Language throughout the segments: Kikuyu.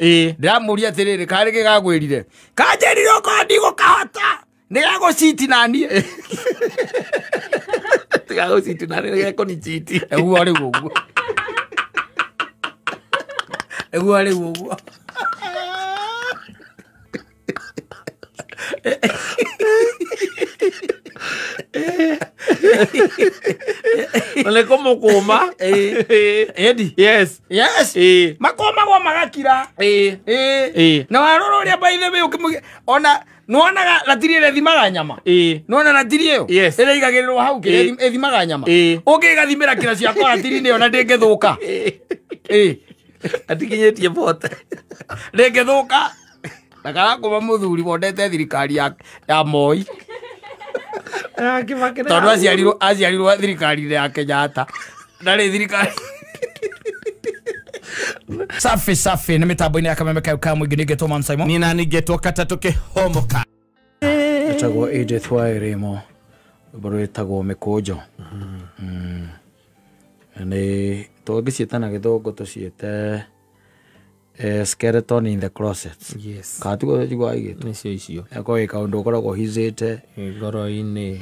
Ndĩramũria atĩrĩrĩ, karĩ gĩgagwĩrire kanjĩrire okorwo ndigũkahota nĩgagũciti naniĩ. Tigagũciti na nĩgekũniciti. Ũguo rĩu ũguo. Ũguo rĩu ũguo. Na nĩ kũmũkũma. Edi. Yes. Yes. Makũmagwo magakira. Na warora ũrĩa by the way ũkĩmũgia ona nĩwonaga ratiri ĩrĩa ĩthimaga nyama. Nĩwona ratiri ĩyo? Yes. Ĩrĩa ĩigagĩrĩrwo hau kĩrĩa ĩthimaga nyama. Ũngĩgathimĩra kiro ciakwa ratiri-inĩ ĩyo na ndĩngĩthũka. Atikinyĩtie bote. Ndĩngĩthũka. Na karakũma mũthuri wondete thirikari ya Moi. Tondũ aciarirwo thirikari-inĩ ya Kenyatta. Ndarĩ thirikari. Safi safi nĩ mĩtambo-inĩ ya Kameme kau ka mũingĩ ningĩ Thomas Simon. Nina ningĩtwo katatũ kĩhomoka. Ĩtagwo Edith Wairimu, rwĩmbo rwĩtagwo Mĩkũnjo. Nĩ tũngĩciĩta na gĩthũngũ tũciĩte skeleton in the closet. Yes. Kana tiguo njiguaga igĩtwo? Nĩcio icio. Ĩkoragwo ĩ kaũndũ ũkoragwo ũhithĩte. Ngoro-inĩ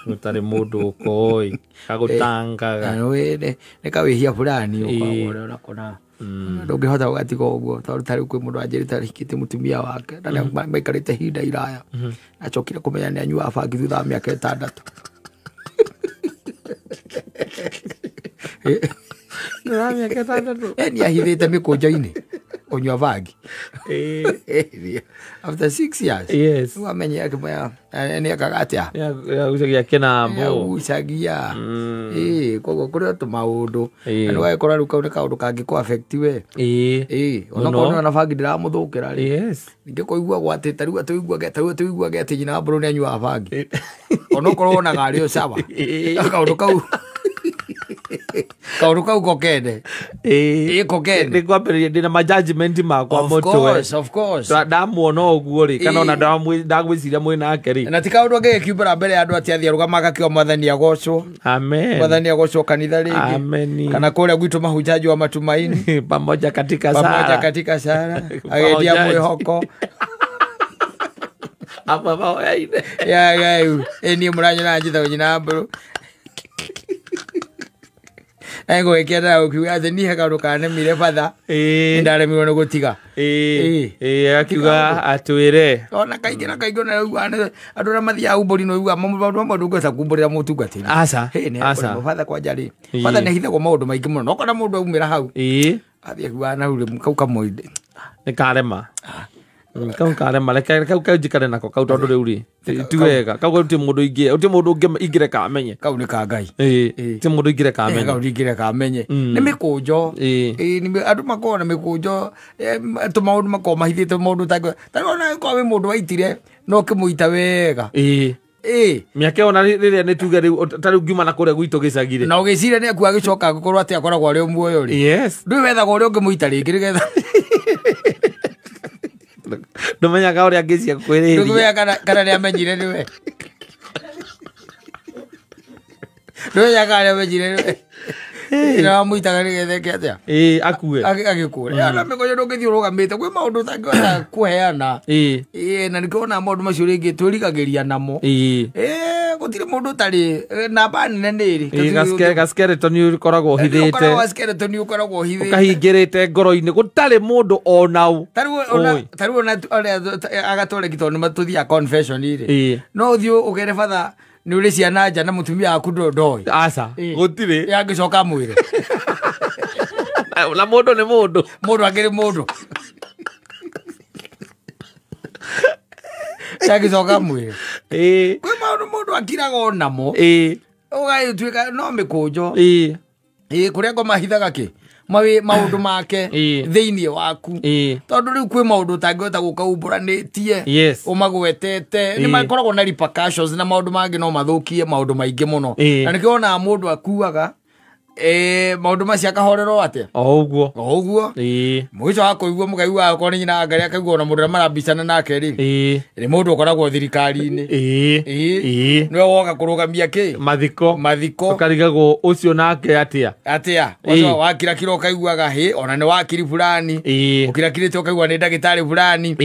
gũtarĩ mũndũ ũkoĩ kagũtangaga. Nĩ kawĩhia fulani ũkoragwo ũrĩa ũrako na ndũngĩhota gũgatiga ũguo tondũ ta rĩu kwĩ mũndũ wanjĩrĩte arĩkĩtie mũtumia wake na nĩ maikarĩte ihinda iraya. Acokire kũmenya nĩ anyuaga bangi thutha wa mĩaka 6. Thutha wa mĩaka 6? Nĩ ahithĩte mĩkũnjo-inĩ kũnyua bangi. After 6 years. Yes. Rĩu amenye akĩmenya, nĩ ekaga atĩa? Nĩ agucagia kĩnambo. Nĩ agucagia. Koguo kũrĩ o tũmaũndũ. Na nĩ wagĩkora rĩu kau nĩ kaũndũ kangĩkũ affect we. Onokorwo nĩ ona bangi ndĩramũthũkĩra rĩ. Yes. Ningĩ kũiguagwo atĩ ta rĩu atũiguage, ta rĩu atũiguage atĩ nyina wa mbũrũ nĩ anyuaga bangi. Onokorwo wonaga arĩ o sawa. Kaũndũ kau. Kaũndũ kau ko kende. Ko kende. Nĩ ngwambĩrĩria ndĩna ma judgment makwa Of mũtwe. course, of course. Ndamuona ũguo rĩ, kana ona ndagwĩciria mwĩ nake rĩ. Na ti kaũndũ angĩgĩkiumbũra mbere ya andũ atĩ athiĩ arũgama agakĩoa Mwathani agocwo. Amen. Mwathani agocwo kanitha rĩngĩ. Amen. Kana kũrĩa gwitũ mahunjaji wa matumaini. Pamoja katika sala. Pamoja katika sala. Agĩendia Pamoja. mwĩhoko. Amwe mahoya-inĩ. Ya, ya, yu. Niĩ mũranyona njĩtagwo nyina Mbũrũ. Egũgĩkĩenda gũkiuga atĩ niĩ he kaũndũ kanemire batha. Nĩndaremirwo nĩ gũtiga. Akiuga atwĩre. Ona kaingĩ na kaingĩ ona rĩu andũ arĩa mathiaga umbũri nĩ ũiguaga maũndũ mamwe ndũngĩhota kumbũrĩra mũtungatĩri. Aca, Nĩ aca. akũrĩ batha kwanja rĩ. Batha nĩ ahithagwo maũndũ maingĩ mũno. No kana mũndũ aumĩra hau. Athiĩ akiuga na hau rĩ, kau kamũinde. Nĩ karema. Kau karema, reke kau kau njikare nako kau tondũ rĩu rĩ, ti wega. Kau gũtirĩ mũndũ ingĩ, gũtirĩ mũndũ ũngĩ ingĩreka amenye. Kau nĩ ka Ngai. Gũtirĩ mũndũ ingĩreka amenye. Kau ndingĩreka amenye. Nĩ mĩkũnjo. Nĩ andũ makoragwo na mĩkũnjo, tũmaũndũ makoragwo mahithĩte maũndũ ta ta rĩu ona angĩkorwo wĩ mũndũ waitire, no ũkĩmũita wega. Mĩaka ĩyo na rĩrĩa nĩ tuge rĩu, ta rĩu ngiuma na kũrĩa gwitũ gĩcagi rĩ. Na ũgĩciria nĩ akua agĩcoka gũkorwo atĩ akoragwo arĩ o muoyo rĩ. Yes. Ndũĩ wethaga ũrĩa ũngĩmũita rĩngĩ nĩgetha Ndũmenyaga ũrĩa angĩcia kwĩrĩhĩria. Ndũmenyaga kana nĩ amenyire nĩwe. Ndũmenyaga kana nĩ amenyire nĩwe. Na wamũitaga nĩgetha eke atĩa? Akue. Agĩkũre. Ona mĩkonyo ndũngĩthiĩ ũrũgamĩte, kwĩ maũndũ ũtangĩhota kũheana. Na nĩkĩo wonaga maũndũ macio rĩngĩ twĩrigagĩria namo. Gũtirĩ mũndũ ũtarĩ, namba nene nĩ ĩrĩ. Gaskeleton ũkoragwo ũhithĩte. Ũkoragwo gaskeleton ũkoragwo ũhithĩte. Ũkahingĩrĩte ngoro-inĩ, gũtarĩ mũndũ ona ũ. Ta rĩu ona, ta rĩu ona arĩa agatũreki tondũ nĩ matũthiaga confession rĩ. No ũthiĩ ũgere batha nĩ ũrĩ ciana nja na mũtumia waku ndoĩ. Aca, gũtirĩ. Angĩcoka amwĩre. Na mũndũ nĩ mũndũ. Mũndũ akĩrĩ mũndũ. Angĩcoka amwĩre. Kwĩ maũndũ mũndũ akiraga onamo. Ũgagĩtuĩka no mĩkũnjo. Kũrĩa ngoma hithaga kĩ? Maũndũ make thĩinĩ waku. Tondũ rĩu kwĩ maũndũ ũtangĩhota gũka umbũranĩtie, ũmagwetete, nĩ makoragwo na repercussions na maũndũ mangĩ no mathũkie maũndũ maingĩ mũno. Na nĩkĩo wonaga mũndũ akuaga, Maũndũ macio akahorerwo atĩa? O ũguo. O ũguo. Mũico wa kũigua mũkaigua akorwo nĩ nyina Ngai akaigua ona mũndũ ũrĩa marambicana nake rĩ. Nĩ mũndũ ũkoragwo thirikari-inĩ. Nĩwe woka kũrũgamia kĩ? Mathiko. Mathiko. Ũkarigagwo ũcio nake atĩa? Atĩa? Ũcio wakirakira ũkaiguaga hĩ ona nĩ wakiri fulani. Ũkirakirĩte ũkaigua nĩ ndagĩtarĩ fulani.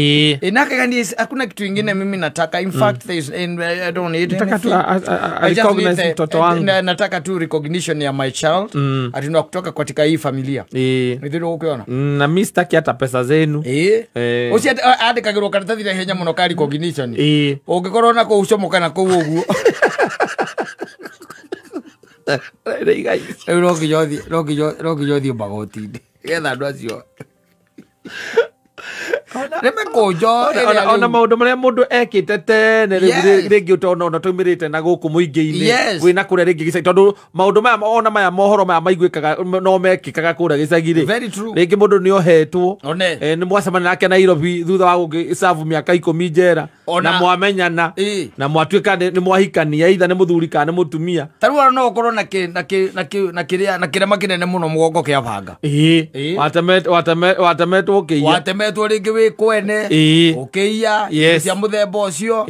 Nake gani hakuna kitu ingine mimi nataka. In fact there is I don't need anything. I recognize mtoto wangu. Nataka tu recognition ya my child. Atinwa kutoka katika hii familia. Nithiro ukiona. Na mimi sitaki hata pesa zenu. Ucio andikagirwo karatathi na ihenya muno ka recognition. Ungikorwo na kuu ucomoka na kuu uguo. Rĩu no nginya ũthiĩ magoti-inĩ getha andũ acio ona maũndũ marĩa mũndũ ekĩte tene rĩngĩ ũtona ona tũimĩrĩte na gũkũ mũingĩ-inĩ wĩna kũrĩa rĩngĩ gĩcagi tondũ maũndũ maya ona maya mohoro maya maiguĩkaga no mekĩkaga kũrĩa gĩcagi rĩ rĩngĩ mũndũ nĩ ohetwo nĩ mwacemania nake Nairobi thutha wa gũgĩcabu mĩaka 10 njera na mwamenyana na mwatuĩka nĩ mwahikania either nĩ mũthuri kana nĩ mũtumia ta rĩu no ũkorwo na kĩrema kĩnene mũno mũgongo kĩa banga watemetwo ũkĩiya watemetwo rĩngĩ wĩ kwene ũkĩiya cia mũthemba ũcio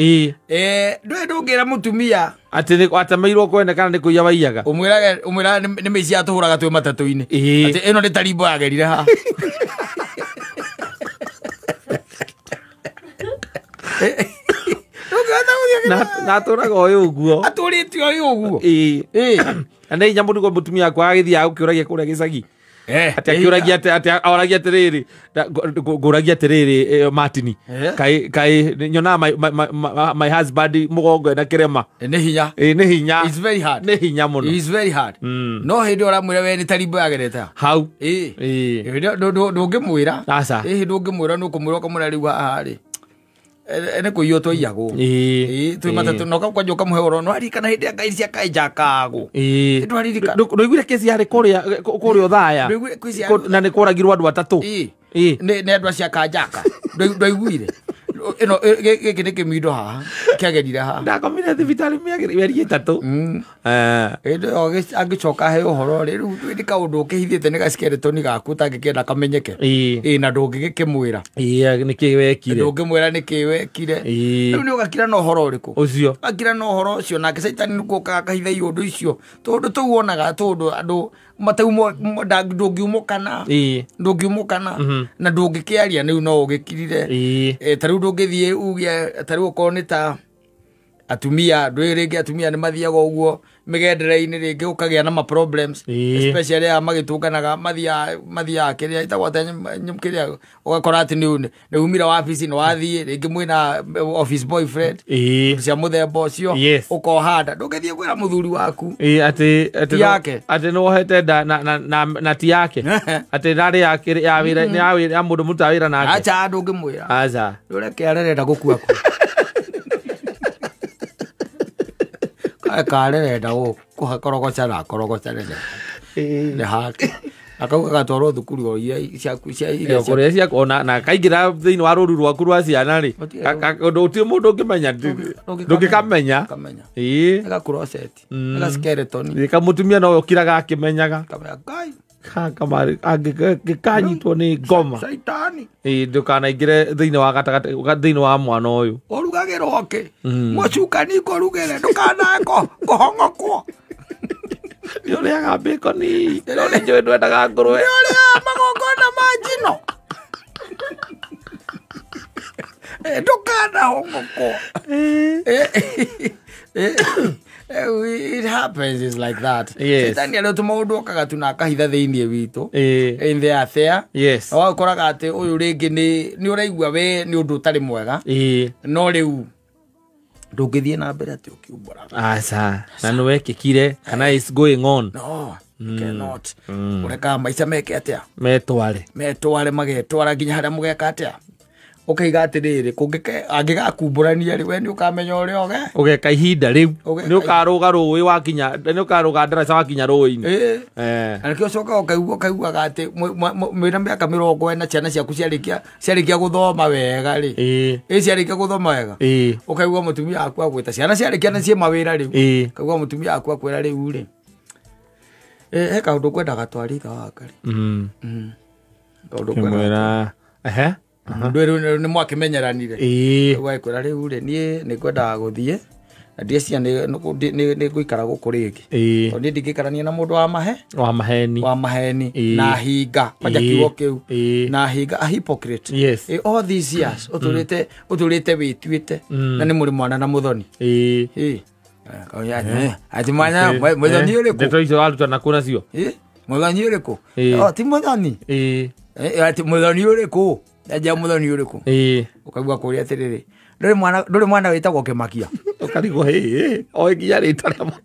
ndũĩ ndũngĩra mũtumia atĩ nĩ watemeirwo kwene kana nĩ kũiya waiyaga ũmwĩraga nĩ mĩici atũhũraga twĩ matatũ-inĩ atĩ ĩno nĩ tarimbo yagerire haha na atũraga ũyũ ũguo atũrĩte ũyũ ũguo na nĩ hinya mũndũ mũtumia akwa agĩthiaga gũkĩũragia kũrĩa gĩcagi ati akiuragia ati oragia atiriri nguragia atiriri Martini kai kai nyona my husband mugongo na kirema ni hinya ni hinya it's very hard ni hinya muno it's very hard no hindi uramwira we ni tarimbo yagerete hau ndungimwira aca ndungimwira nukumwira ukamwira riu haha ri nĩ kũiywo twaiyagwo twĩ matatũ na ũkwanja ũkamũhe ũhoro no aririkana hĩndĩ ya ngai cia kainjakagwo ndwaririkana ndũiguire kesi yarĩ kũrĩa Othaya na nĩ kũragirwo andũ atatũ nĩ andũ acio a Kanjaka ndwaiguire ĩno gĩkĩ nĩ kĩmindo haha kĩagerire haha ndakomire thibitarĩ mĩeri 3 hĩndĩ ĩyo angĩcoka he ũhoro rĩ rĩu nĩ kaũndũ ũkĩhithĩte nĩ gaskeleton gaku ũtangĩkĩenda kamenyeke na ndũngĩgĩkĩmwĩra nĩkĩ wekire ndũngĩmwĩra nĩkĩ wekire rĩu nĩ ũgakira na ũhoro ũrĩkũ ũcio ũgakira na ũhoro ũcio nake caitani nĩ gũkaga akahitha iũndũ icio tondũ tũu wonaga tondũ andũ ndũngiumũkana ndũngiumũkana na ndũngĩkĩaria rĩu no ũgĩkirire ta rĩu ndũngĩthiĩ uge ta rĩu okorwo nĩ ta atumia ndũĩ rĩngĩ atumia nĩ mathiaga ũguo mĩgendere-inĩ rĩngĩ ũkagĩa na ma problems especially aya magĩtũnganaga mathiaga kĩrĩa ĩtagwo atĩa kĩrĩa ũgakora atĩ nĩ umire wabici nĩ wathiĩ rĩngĩ mwĩna office boyfriend cia mũthemba ũcio ũkoha nda ndũngĩthiĩ kwĩra mũthuri waku atĩ nĩ wohete nda na ti yake atĩ ndarĩ ya wĩra ya mũndũ mũrutaga wĩra nake acha ndũngĩmwĩra aca ndũreke arerenda gũkua karerenda kũhakorogoca na akorogoca nĩ hake akauga gatwarwo thukuru o iria ciaku cia iria kũrĩa ciaku ona na kaingĩra thĩinĩ wa rũru rwaku rwa ciana rĩ ũndũ ũtirĩ mũndũ ũngĩmenya ndũngĩkamenya gakũroceti gaskeleton kamũtumia no ũkiraga akĩmenyaga angĩkanyitwo nĩ ngoma caitani ndũkanaingĩre thĩinĩ wa gatagatĩ thĩinĩ wa mwana ũyũ ũrugagĩrwo kĩ mũcukani kũrugĩre ndũkanae kũhong'okwo nĩ ũrĩaga bacon no nĩ njũĩ ndwendaga ngũrwe nĩ ũrĩaga magongona ma njino ndũkanahong'okwo It happens is like that. Shetani arĩa tũmaũndũ okaga tu na akahitha thĩinĩ witũ in the affair. Yes. Na wakoraga atĩ ũyũ rĩngĩ nĩ ũraigua we nĩ ũndũ ũtarĩ mwega no rĩu ndũngĩthiĩ na mbere atĩ ũkiumbũraga aca na nĩ wekĩkire kana is going on no you cannot ũrekaga maica meke atĩa metware magetwara nginya harĩa mũgeka atĩa ukaiga atiriri angĩgakumbũrania rĩ we nĩ ũkamenya ũrĩa ũge ũgeka ihinda rĩu nĩ ũkarũga rũĩ wakinya nĩ ũkarũga ndaraca wakinya rũĩ-inĩ na nĩkĩo ũcokaga ũkaigua ũkaiguaga atĩ mwĩna mĩaka 40 ciana ciaku ciarĩkia gũthoma wega rĩ ciarĩkia gũthoma wega ũkaigua mũtumia waku agwĩta ciana ciarĩkia na ciĩ mawĩra rĩu ũkaigua mũtumia waku akwĩra rĩu rĩ He kaũndũ ngwendaga twaritha wa Ngai. Kaũndũ ngwendaga. Ehe. Ndũ nĩ mwakĩmenyeranire. Ũgakwĩra rĩu rĩ niĩ nĩ ngwendaga gũthiĩ na ndieciria nĩ ngũikara gũkũ rĩngĩ. Tondũ niĩ ndingĩikarania na mũndũ wa mahe wa maheni wa maheni na hinga kwanja kiugo kĩu na hinga a hypocrite. Yes. All these years ũtũrĩte wĩtuĩte na nĩ mũrĩ mwana na mũthoni. Ati mwana mũthoni ũrĩkũ? Ndeto icio waruta na kũ nacio? Mũthoni ũrĩkũ? Ti mũthoni. Ati mũthoni ũrĩkũ? Nja mũthoni ũrĩkũ? Ũkaigua kũũria atĩrĩrĩ, ndũrĩ mwana wĩtagwo Kĩmakia? Ũkarigwo hĩ o nginya rĩtwa rĩa mwana.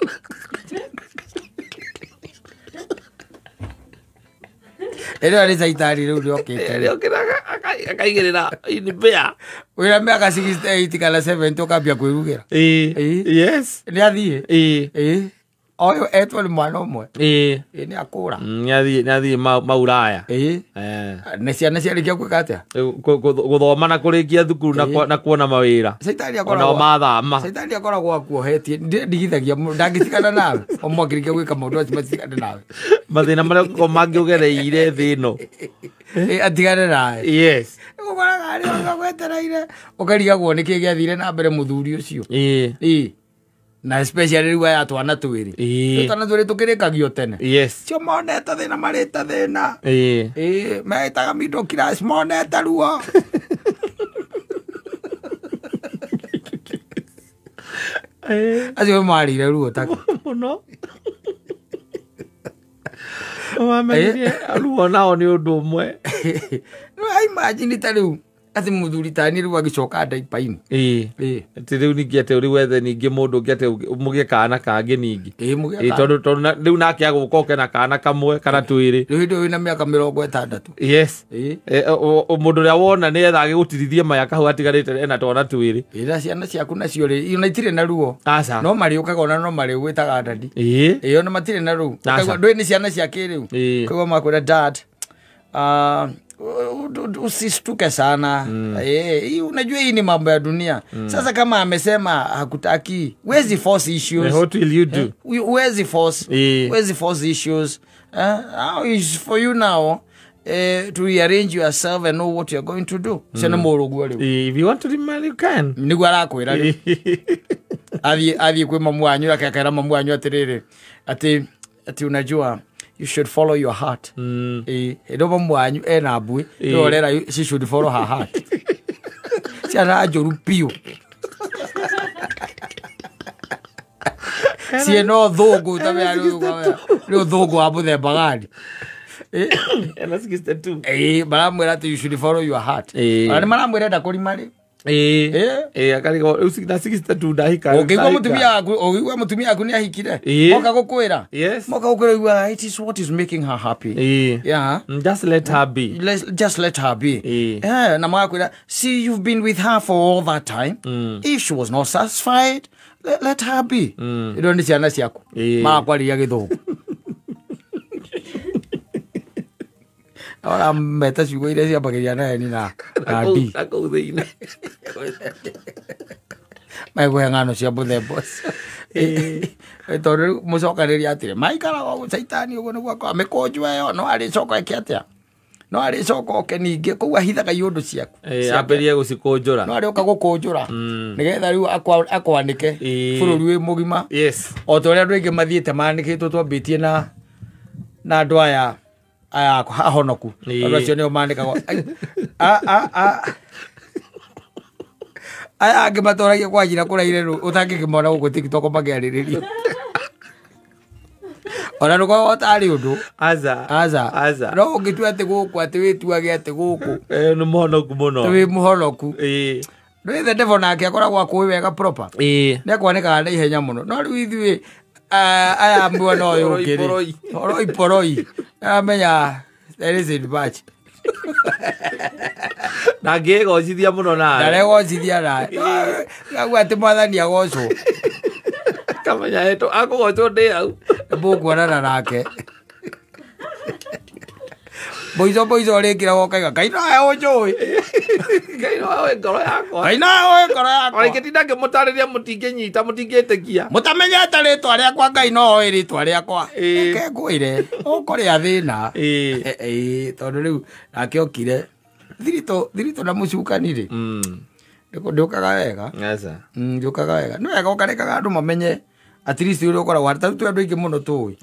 Ĩrĩa nĩ caitani rĩu rĩokĩte. Rĩokĩte akaigĩrĩra in bear. Wĩna mĩaka 68 kana 70 ũkambia kwĩrugĩra. Yes. Nĩ athiĩ. Ũyũ etwo nĩ mwana ũmwe. Nĩ akũra. Nĩ athiĩ mauraya. Nĩ ciana ciarĩkia gwĩka atĩa? Gũthoma na kũrĩkia thukuru na kuona mawĩra. Caitani akoragwo mathama. Caitani akoragwo akuohetie ndigithagia ndangĩtigana nawe. O mwakĩrĩkia gwĩka maũndũ acio matigane nawe. Mathĩna marĩa ũngĩkorwo mangĩũgereire thĩ ĩno. Atigane nawe. Yes. Ũkoraga arĩ o gwetereire. Ũkarigagwo nĩkĩ gĩathire na mbere mũthuri ũcio. Na especially rĩu aya twana twĩrĩ. Twana twĩrĩ tũkĩrĩkagio tene. Yes. Cio monete thĩna marĩte thĩna. Metaga middle class monete ruo. Acio marire ruo ta mũno. Wamenyire ruo nao nĩ ũndũ ũmwe. No imagine ta rĩu ati mũthuri tani rĩu agĩcoka ndaipa-inĩ. Atĩ rĩu ningĩ atĩ rĩu wethe ningĩ mũndũ ũngĩ atĩ mũgĩe kana kangĩ ningĩ. Tondũ rĩu nake agũka oke na kana kamwe kana twĩrĩ. Rĩu hĩndĩ wĩna mĩaka 60. Yes. Mũndũ ũrĩa wona nĩ etha agĩgũtirithie maya kahũ atigarĩte ena twana twĩrĩ. Na ciana ciaku nacio rĩ ona itirĩ na ruo. Aca. No marĩũkaga ona no marĩgwĩtaga dadi. Ona matirĩ na ruo. Ndũĩ nĩ ciana cia kĩrĩu. Koguo makwĩra dad usistuke sana. Unajua hii ni mambo ya dunia. Sasa kama amesema hakutaki, where's force issues? What will you do? Where's force? Where's force issues? It's for you now to rearrange yourself and know what you're going to do. Sena moro rĩu. If you want to remarry you can. Niguo arakwĩra rĩu. Athiĩ kwĩ mamu wanyu akera mamu wanyu atĩrĩrĩ ati unajua you should follow your heart. Ndo mwanyu ena mbui ndorera she should follow her heart. Ciana njũru biũ. Ciena ũthũngũ ta rĩu ũthũngũ wa mũthemba gani. Ena 62. Maramwĩra atĩ you should follow your heart. Ona nĩ maramwĩra enda kũrima rĩ. Akarigwo rĩu na 62 ndahika. Ũngĩigua mũtumia waku nĩ ahikire. Moka gũkwĩra. Moka gũkwĩra it is what is making her happy. Yeah. Just let her be. Just let her be. Na magakwĩra see you've been with her for all that time. If she was not satisfied, let her be. Ĩno nĩ ciana ciaku. Magakwarĩria gĩthũngũ. Ora meta ciugo iria ciambagĩrĩria na N na D. Na kũu thĩinĩ. Maigua ng'ano cia mũthemba ũcio. Tondũ rĩu mũcokanĩrĩria atĩrĩ maikaraga ũguo caitani ũguo nĩguo akoragwo mĩkũnjo ĩyo no arĩcoka eke atĩa? No arĩcoka oke ningĩ kũu ahithaga iũndũ ciaku. Ambĩrĩrie gũcikũnjũra. No arĩũka gũkũnjũra. Nĩgetha rĩu akwanĩke bũrũri wĩ mũgima. Yes. O ta ũrĩa andũ aingĩ mathiĩte manĩkĩtwo twambĩtie na andũ aya aya ahonoku. Andũ acio nĩo manĩkagwo. Aya angĩ matũragia kwa njĩra kũraire ũtangĩkĩmona gũkũ TikTok makĩarĩrĩria. Ona ndũkoragwo ũtarĩ ũndũ. Aca. Aca. No ũngĩtua atĩ gũkũ atĩ wĩtuage atĩ gũkũ. Nĩ mũhonoku mũno. Wĩ mũhonoku. Ndũĩ the devil nake akoragwo akũĩ wega proper. Nĩ akwanĩkaga na ihenya mũno. No rĩu ithuĩ aya mwena ũyũ ũngĩ rĩ. Oroi poroi. Amenya there is a batch. Na ngĩgocithia mũno nawe. Ndaregocithia nawe. Ngauga atĩ mwathani agocwo. Kamenya hetũ akũgocwo ndĩ hau. Mũkuonana nake. Boizo boizo rĩkĩra ũkaiga Ngai nowe ũnjũĩ. Ngai nowe ngoro yakwa. Ngai nowe ngoro yakwa. Ona ingĩtinda ngĩmũtarĩria mũtingĩnyita mũtingĩtĩkia. Mũtamenyete rĩtwa rĩakwa Ngai no oĩ rĩtwa rĩakwa. Reke ngwĩre ũkũrĩa thĩna. Tondũ rĩu nake okire thiritũ na mũcukani rĩ. Ndũkaga wega. Ndũkaga wega. Nĩ wega ũkarekaga andũ mamenye at least ũrĩa ũkoragwo ta rĩu twĩ andũ aingĩ mũno tũĩ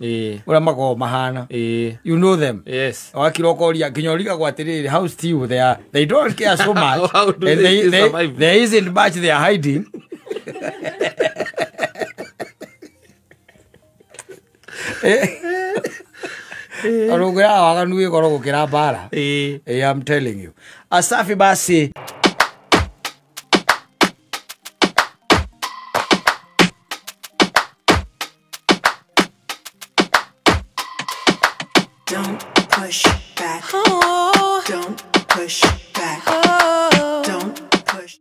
ũrĩa makoragwo mahana. You know them. Yes. Wakira ũkoria nginya ũrigagwo atĩrĩrĩ, how still they are, they don't care so much. How do and they survive? There isn't much they are hiding. Arugura waganu wĩgoro gũkĩra mbara. I'm telling you. Asafi basi. Don't push back. Oh. Don't push back. Oh. Don't push.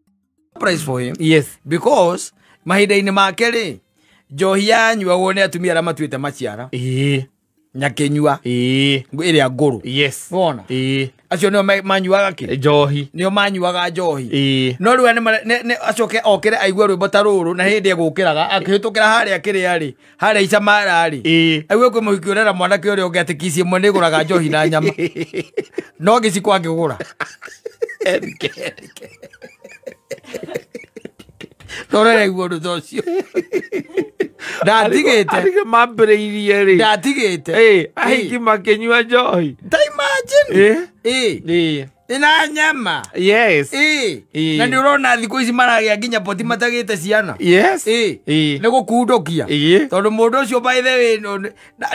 Price for him. Yes. Because mahinda-inĩ make rĩ, njohi yanyuagwo nĩ atumia arĩa matuĩte maciara. Nyakĩnyua. Ĩrĩa ngũrũ. Yes. Wona? Acio nĩo manyuaga kĩ? Njohi. Nĩo manyuaga njohi. No rĩu acoke okĩre aigue rwĩmbo ta rũrũ na hĩndĩ egũkĩraga akĩhĩtũkĩra harĩa kĩrĩa rĩ, harĩa icamara rĩ. Aigue kwĩ mũhiki ũrera mwanake ũrĩa ũngĩ atĩ kici ĩmwe nĩĩgũraga njohi na nyama. No gĩciko angĩgũra. Tũreraigua ũndũ ta ũcio. Ndatigĩte. Arigĩ mambĩrĩirie rĩ. Ndatigĩte. Ahiki makĩnyua njohi. Ta imagine. Ĩna nyama. Yes. Na nĩ ũrona thikũ ici maragĩa nginya poti matagĩte ciana. Yes. Nĩ gũkundũkia. Tondũ mũndũ ũcio by the way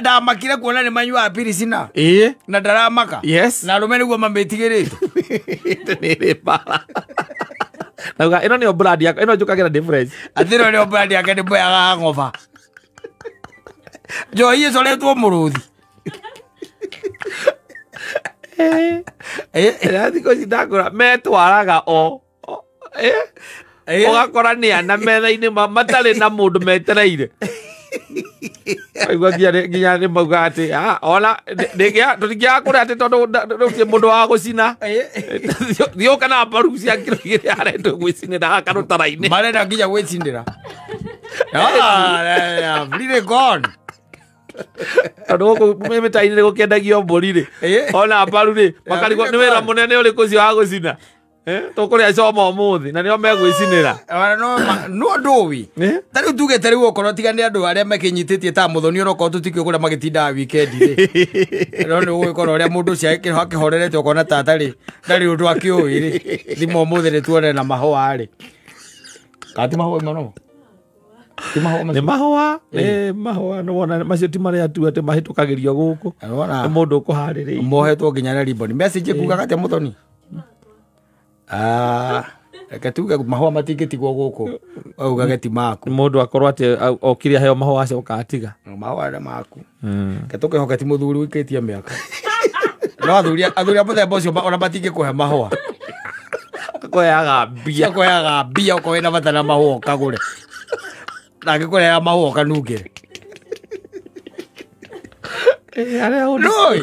ndamakire kuona nĩ manyuaga piricina. Na ndaramaka. Yes. Na arũme nĩguo mamĩtigĩrĩte. Nĩ mbara. Nauga ĩno nĩyo brand yakwa, ĩno njũkagĩra ndĩ fresh. Atĩ ĩno nĩyo brand yake nĩ mboyaga hangover. Njohi ĩcoretwo mũrũthi. Thikũ ici ndakũra metwaraga o ũgakora nĩ ana metha-inĩ matarĩ na mũndũ metereire. Waigua nginya nĩ mauga atĩ ona tũtingĩaga kũrĩa atĩ tondũ gũtirĩ mũndũ wa gũcina. Thiĩ ũka na mbaru cia kiro igĩrĩ harĩa tũgwĩcinĩra haha karũtara-inĩ. Marenda nginya gwĩcinĩra. Really gone. Tondũ gũkũ mĩta-inĩ nĩ gũkĩendagio mbũri rĩ, ona mbaru rĩ, makarigwo nĩ wĩra mũnene ũrĩkũ ũcio wa gũcina. Tũkũrĩa coma ũmũthĩ na nĩo megwĩcinĩra. No ndũĩ. Ta rĩu tuge ta rĩu okorwo tiga nĩ andũ arĩa makĩnyitĩtie ta mũthoni onokorwo tũtikĩũĩ kũrĩa magĩtindaga weekend rĩ. No nĩ ũgũgĩkora ũrĩa mũndũ ũcio akĩhorerete ũkona ta atarĩ ndarĩ ũndũ akĩũĩ rĩ. Thimũ ũmũthĩ nĩ tuone na mahũa rĩ. Kana ti mahũa mũno? Ti mahũa macio? Nĩ mahũa, nĩ mahũa nĩwona macio ti marĩa tu atĩ mahĩtũkagĩrio gũkũ. Nĩ mũndũ ũkũharĩrĩirie. Mohetwo nginya na ribbon. Message ĩkugaga atĩa mũthoni? Reke tuge mahũa matingĩtigwo gũkũ augage ti maku. Mũndũ akorwo atĩ okire aheo mahũa acoka atiga. Mahũa nĩ maku. Reke tũkĩhoke ti mũthuri ũikĩtie mĩaka. No athuri a mũthemba ũcio ona matingĩkũhe mahũa. Akũheaga mbia. Akũheaga mbia okorwo wĩna bata na mahũa ũkagũre. Na angĩkũrehera mahũa ũkanungĩre. No,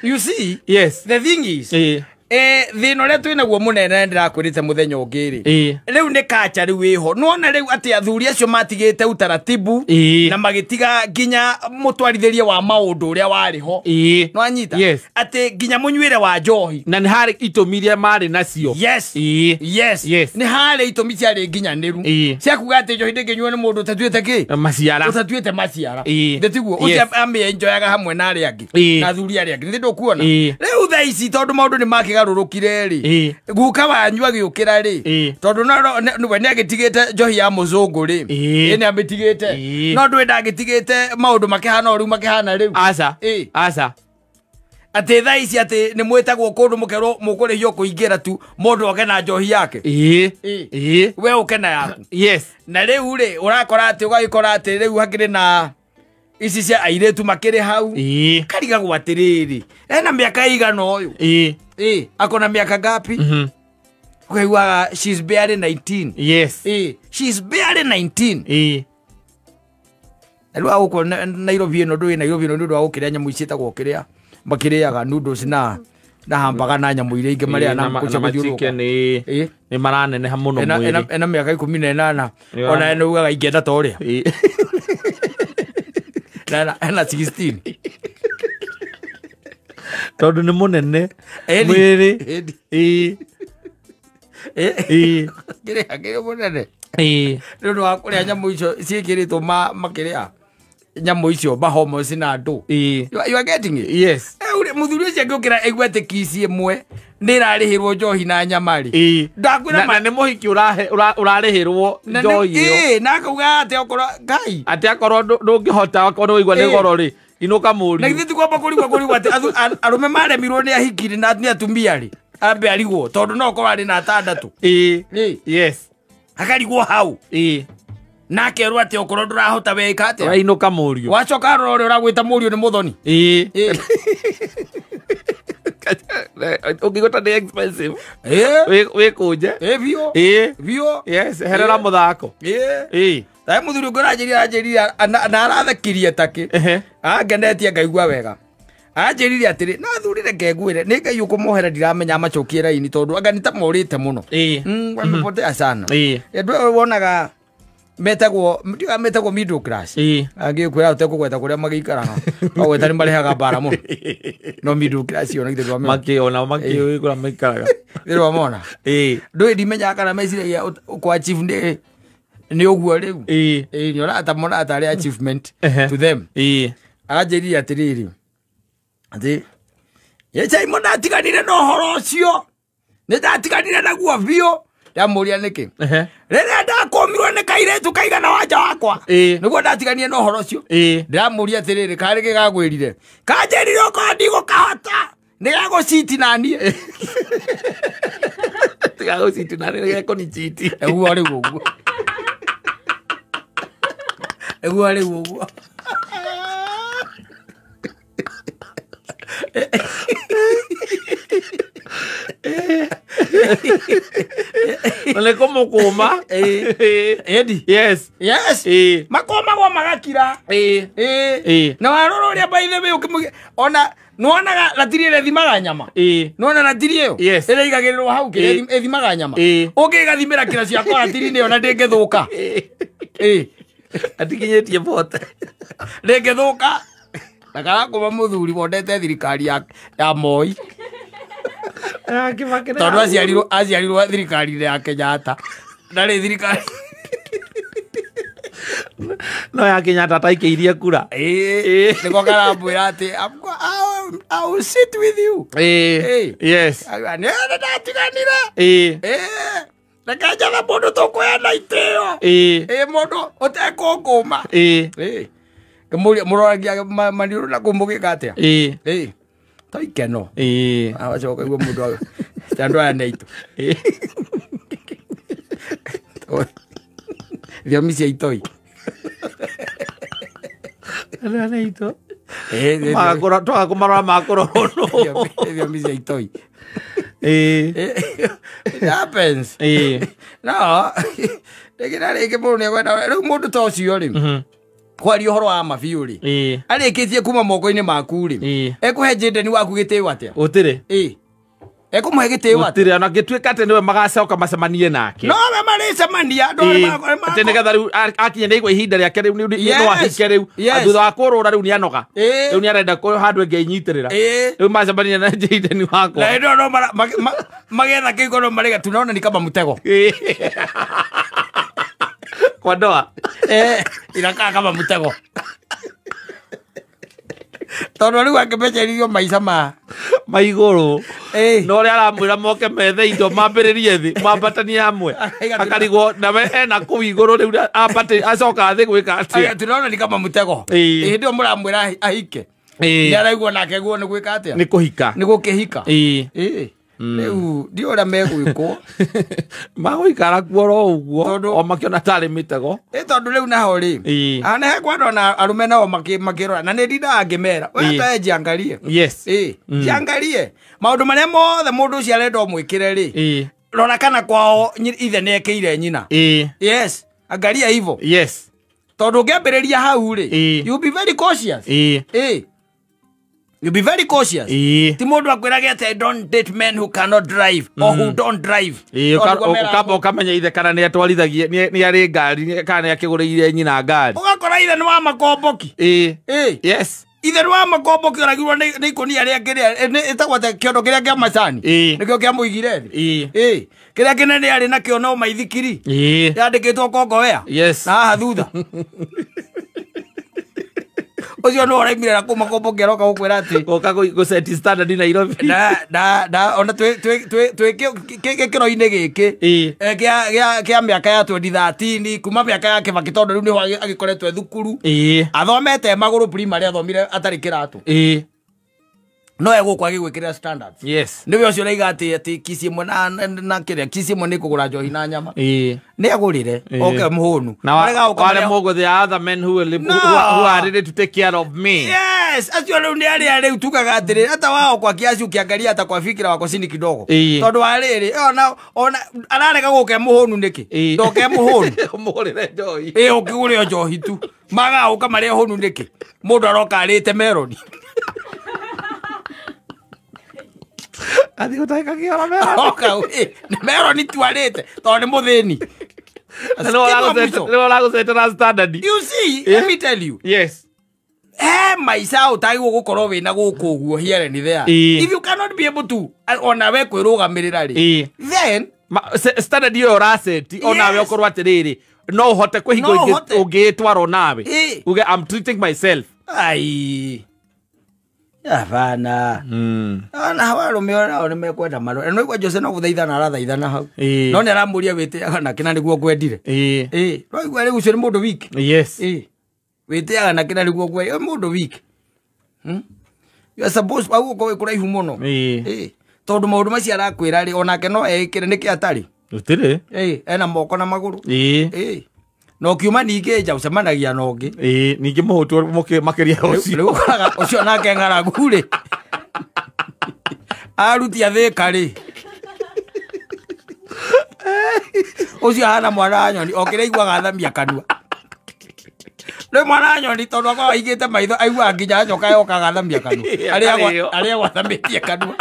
you see, yes. The thing is, thĩna ũrĩa twĩnaguo mũnene ndĩrakwĩrĩte mũthenya ũngĩ rĩ, rĩu nĩ kacha rĩu wĩho. Nĩwona rĩu atĩ athuri acio matigĩte utaratibu na magĩtiga nginya mũtwarithĩrie wa maũndũ ũrĩa warĩ ho. Nĩwanyita? Atĩ nginya mũnyuĩre wa njohi. Na nĩ harĩ itũmi iria marĩ nacio. Yes. Yes. Nĩ harĩ itũmi ciarĩ nginyanĩru cia kuga atĩ njohi ndĩngĩnyuo nĩ mũndũ ũtatuĩte kĩ? Maciara. Ũtatuĩte maciara. Ndĩtiguo ũcio amĩenjoyaga hamwe na arĩa angĩ. Na athuri arĩa angĩ. Nĩ ndũkuona? Rĩu thaa ici tondũ maũndũ nĩ makĩgarũrũkire rĩ, guka wanyu agĩũkĩra rĩ, tondũ we nĩagĩtigĩte njohi ya mũzũngũ rĩ, nĩ amĩtigĩte, no ndũĩ ndagĩtigĩte maũndũ makĩhana o rĩu makĩhana rĩu. Aca. Aca. Atĩ thaa ici atĩ nĩ mwĩtagwo kũndũ mũkerwo mũkũrĩhio kũingĩra tu mũndũ oke na njohi yake. We ũke na yaku. Yes. Na rĩu rĩ ũrakora atĩ ũgagĩkora atĩ rĩu hakĩrĩ na ici cia airĩtu makĩrĩ hau. Karigagwo atĩrĩrĩ, ena mĩaka ĩigana ũyũ? Akona miaka ngapi? Ukaiguaga she's barely 19. Yes. She's barely 19. Rĩu agũkũ Nairobi ĩno ndũĩ Nairobi ĩno nĩ ũndũ wa gũkĩrĩa nyamũ ici ciĩtagwo kĩrĩa makĩrĩaga noodles na Ndahambaga na nyamũ iria ingĩ marĩa na kũcha gũthiũrũrũka. Nĩ maraneneha mũno mwĩrĩ. Ena mĩaka 18 ona ena ugaga ingĩenda ta ũrĩa. Na ena 16. Tondũ nĩ mũnene mwĩrĩ. Kĩrĩa kĩrĩ mũnene. Nĩ ũndũ wa kũrĩa nyamũ icio ciĩkĩrĩtwo makĩrĩa nyamũ icio mahomoci na andũ. You are getting it? Yes. Mũthuri ũcio angĩũkĩra aigue atĩ kici ĩmwe nĩ ĩrarĩhĩrwo njohi na nyama rĩ. Ndakwĩra na nĩ mũhiki ũrarĩhĩrwo njohi ĩyo. Na akauga atĩ okorwo Ngai. Atĩ akorwo ndũngĩhota akorwo waigua nĩ goro rĩ. Inũka mũriũ. Na githĩ ti kwamba kũrigwo atĩ arũme maremirwo nĩ ahiki na nĩ atumia rĩ. Ambe arigwo tondũ no okorwo arĩ na atandatũ. Yes. Akarigwo hau. Na akerwo atĩ okorwo ndũrahota weka atĩa. Wainũka mũriũ. Wacoka rora ũrĩa ũragwĩta mũriũ nĩ mũthoni. Ũngĩgũta nĩ expensive. Wĩkũnje. Biũ. Biũ. Yes, herera mũthako. Tae mũthuri ũngĩ ũranjĩrire na arathekirie takĩ. Angenetie ngaigua wega. Anjĩrire atĩrĩ na athuri reke ngwĩre nĩ Ngai ũkũmohera ndiramenya amacokie raini tondũ anga nĩ ta morĩte mũno. Wamepotea sana. Andũ wonaga metagwo ndiga metagwo middle class. Angĩkwĩra ũtekũgweta kũrĩa magĩikaraga. Ogweta nĩ marĩhaga mbara mũno. No middle class ona githĩ ndwamenya. Makĩona makĩũĩ kũrĩa maikaraga. Githĩ ndwamona. Ndũĩ ndimenyaga kana meciragia kwa achieve nĩ ũguo rĩu. Nĩ ũrata tarĩ achievement to them. Aranjĩrire atĩrĩrĩ atĩ Simon ndatiganire na ũhoro ũcio. Nĩ ndatiganire naguo biũ. Ndamũria nĩkĩ. Rĩrĩa ndakũmirwo nĩ kairĩtu kaigana wanja wakwa. Nĩguo ndatiganire na ũhoro ũcio. Ndĩramũria atĩrĩrĩ karĩ gĩgagwĩrire. Kanjĩrire okorwo ndigũkahota. Nĩ gagũciti na niĩ. Gagũciti na niĩ nĩ gekũnichiti. Ũguo rĩu ũguo. Ũguo rĩu ũguo. Na kũmũkũma. Edi. Yes. Yes. Makũmagwo magakira. Na warora ũrĩa by the way ũkĩmũgia ona nĩwonaga ratiri ĩrĩa ĩthimaga nyama. Nĩwona ratiri ĩyo? Ĩrĩa ĩigagĩrĩrwo hau kĩrĩa ĩthimaga nyama. Ũngĩgathimĩra kiro ciakwa ratiri-inĩ ĩyo na ndĩngĩthũka. Atikinyĩtie bote. Ndĩngĩthũka. Na karakũma mũthuri wondete thirikari ya Moi. Tondũ aciarirwo thirikari-inĩ ya Kenyatta. Ndarĩ thirikari. No ya Kenyatta ataikĩirie kura. Nĩko karambwĩra atĩ I will sit with you. Yes. Nĩ ndatiganire. Reke njethe mũndũ tũkũheana itĩo. Mũndũ ũtekũngũma. Mũroragia maniũrũ na kũu mũgĩka atĩa. To ikeno. Wacoka igua mũndũ andũ aya nĩ aitũ. Thiomi cia itoi. Andũ aya nĩ aitũ. Twaga kũmarora makũrorwo. Thiomi cia itoi. It happens. No. Rĩngĩ na rĩngĩ mũndũ nĩekwenda rĩu mũndũ ta ũcio rĩ. Kwaria ũhoro wa ma biũ rĩ. Arĩkĩtie kuma moko-inĩ maku rĩ. Ekũhe Jaden waku gĩtĩo atĩa? Gũtirĩ. Ekũmũhe gĩtĩo atĩa? Gũtirĩ ona gĩtuĩka atĩ nĩwe magacoka macemanie nake. No we marĩcemania andũ atĩ nĩgetha rĩu akinya nĩ aigua ihinda rĩake rĩu no ahike rĩu. Thutha wa kũrũra rĩu nĩanoga. Rĩu nĩarenda handũ ĩngĩnyitĩrĩra. Rĩu macemania na Jaden wakwa. Na hĩndĩ ĩyo no magetha kĩhiko no marĩga tunaona ni kama mtego. Kwa ndoa. Inakaa kama mtego. Tondũ rĩu angĩmecererio maica ma igũrũ. No ũrĩa aramwĩra moke methe indo mambĩrĩrie thĩ mambatanie hamwe. Akarigwo na we ena kũu igũrũ rĩu ambate acoka thĩ gwĩka atĩa. Tunaona ni kama mtego. Hĩndĩ ĩyo mũramwĩra ahike. Nĩ araigua nake guo nĩ gwĩka atĩa? Nĩ kũhika. Nĩ gũkĩhika. Rĩu ndiũĩ ũrĩa megwĩkwo. Magũikara kuo oro ũguo o makĩona tarĩ mĩtego. Tondũ rĩu naho rĩ. Ana he kwandũ ona arũme nao makĩrora na nĩ ndindaga ngĩmera. We ta jiangalie. Yes. Jiangalie. Maũndũ marĩa mothe mũndũ ũcio arenda ũmwĩkĩre rĩ. Rora kana kwao ithe nĩ ekĩire nyina. Yes. Angalia hivyo. Yes. Tondũ ũngĩambĩrĩria hau rĩ. You be very cautious. You be very cautious. Ti mundu akwirage ati I don't date men who cannot drive or who don't drive. Ukamba ukamenya ithe kana ni atwarithagia ni ari ngari kana ni akiguriire nyina ngari. Ugakora ithe ni wa makomboki. Yes. Ithe ni wa makomboki oragirwo ni ikonia ria kiria itagwo ta kiondo kiria kia macani. Nikio kia muigire thi. Kiria kinene ari nakio no maithikiri. Yandikitwo kongowea. Yes. Na haha thutha. Ucio no araimire na kuma komboki aroka gukwira ati goka go set standard in Nairobi na ona twi gikiro-ini giki kia miaka ya 2013 kuma miaka ya Kibaki tondu riu niho agikoretwo thukuru athomete maguru primary athomire atari kiratu no egũkwa agĩgwĩkĩrĩra standards. Yes. Nĩwe ũcio ũraiga atĩ kisi ĩmwe na kĩrĩa kisi ĩmwe nĩ kũgũra njohi na nyama. Nĩ agũrĩre oke mũhũnu. Na wale mũgũ the other men who will, no. who are ready to take care of me. Yes, acio rĩu nĩ arĩa rĩu tugaga atĩrĩ hata wao kwa kiasi ukiangalia hata kwa fikira wako chini kidogo. Tondũ wa rĩrĩ ona ararega gũka mũhũnu nĩkĩ? Ndoke mũhũnu. Ũmũgũrĩre njohi. Ũkĩgũre njohi tu. Magaũka marĩa hũnu nĩkĩ? Mũndũ aroka arĩte meroni. Athi gutahika kiora meroni. Oka meroni tu arĩte tondũ nĩ mũthĩni. Nĩ standard. You see, let me tell you. Yes. Maica ũtagĩrĩirwo gũkorwo wĩna gũkũ ũguo here and there. If you cannot be able to ona we kwĩrũgamĩrĩra rĩ, then standard ĩyo ũraceti onawe ũkorwo atĩrĩrĩ no ũhote kwĩhingo ũngĩtwarwo nawe uge I'm treating myself. Ai. Hapana. Ona hawarume ona nĩ mekwenda marũa. No igua Jose no gũthaithana arathaithana hau. No nĩ aramũria wĩtĩaga na kĩna nĩguo ngwendire. No igua rĩu ũcio nĩ mũndũ wiki. Yes. Wĩtĩaga na kĩna nĩguo ngwendire. Mũndũ wiki. You are supposed to gũkorwo wĩ kũraihu mũno. Tondũ maũndũ macio arakwĩra rĩ onake no eĩkĩre nĩkĩ atarĩ. Gũtirĩ. Ena moko na magũrũ. No kiuma ningĩ nja ũcemanagia na ũngĩ. Ningĩ mũhũtu makĩria ũcio. Rĩu ũkoraga ũcio nake ng'aragu rĩ. Arutia thĩka rĩ. Ũcio ahana mwana wa nyoni o kĩrĩa aiguaga athamia kanua. Rĩu mwana wa nyoni tondũ akoragwo aigĩte maitho aiguaga nginya nyoka yoka agathamia kanua. Arĩa gwathamĩtie kanua.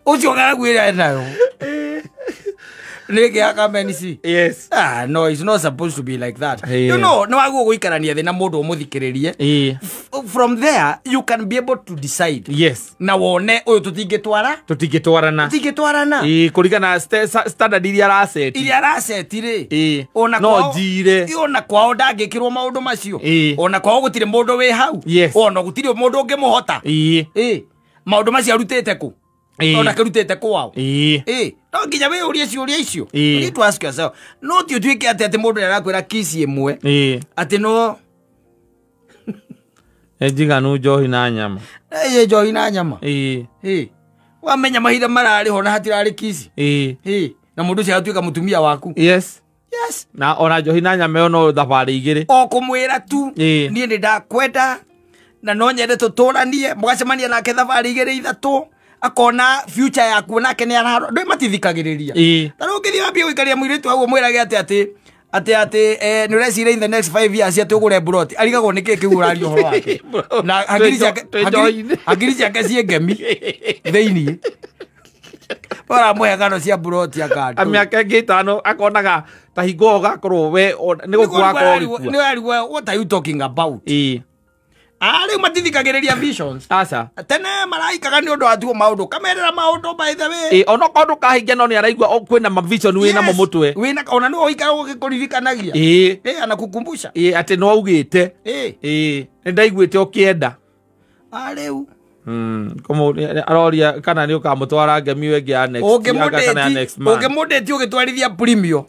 Ũcio ng'aragu ĩrĩa enayo. Yes. No, it's not supposed to be like that. You know, no aguo guikarania thina mundu umuthikiririe. From there you can be able to decide. Yes. Na wone uyu tutingitwara? Tutingitwarana. Tutingitwarana. Kuringana standard iria araceti. Iria araceti ri. Ona no njire. Ona kwao ndangikirwo maundu macio. Ona kwao gutire mundu wi hau. Ona gutire mundu ungimuhota. Maundu macio arutite ku? Ona kirutite kwao. No nginya we urie ciuria icio. You need to ask yourself. No ti utuike ati ati mundu arakwira kisi imwe. Ati no njiganu njohi na nyama. Njohi na nyama. Wamenya mahinda marari ho na hatirari kisi. Na mundu ucio atuika mutumia waku. Yes. Yes. Na ona njohi na nyama ĩyo no thabarĩ igĩrĩ. O kumwira tu niĩ nĩ ndakwenda na no nyende tũtũranie mũgacemania nake thabarĩ igĩrĩ ithatũ. Akona future yaku nake nĩ araro ndũ matithikagĩrĩria. Ta rĩu ũngĩthiĩ wambie gũikaria mũirĩtu hau ũmwĩrage atĩ atĩ atĩ nĩ ũreciria in the next 5 years atĩ ũgũre mburoti arigagwo nĩ kĩ kĩu ũraria ũhoro wake na hakiri ciake hakiri ciake ciĩ ngemi thĩiniĩ ũramũhe ng'ano cia mburoti akandũ mĩaka ĩngĩ ĩtano akonaga ta hingo ũgakorwo we nĩ gũkua akorwo ũgĩkua. Nĩ warigwo what are you talking about? Rĩu matithikagĩrĩria visions. Aca. Tene maraikaga nĩ ũndũ wa tuo maũndũ kamerera maũndũ by the way. Ona korwo ndũkahingia no nĩ araigua kwĩna ma vision wĩna mo mũtwe. Wĩna ona nĩwe ũikara ũgĩkũririkanagia. Anakukumbusha. Atĩ no augĩte. Nĩ ndaiguĩte ũkĩenda. Rĩu. Aroria kana nĩ ũkamũtwara ngemi ĩyo ĩngĩ ya next month. Ũngĩmũndĩti ũgĩtwarithia premium.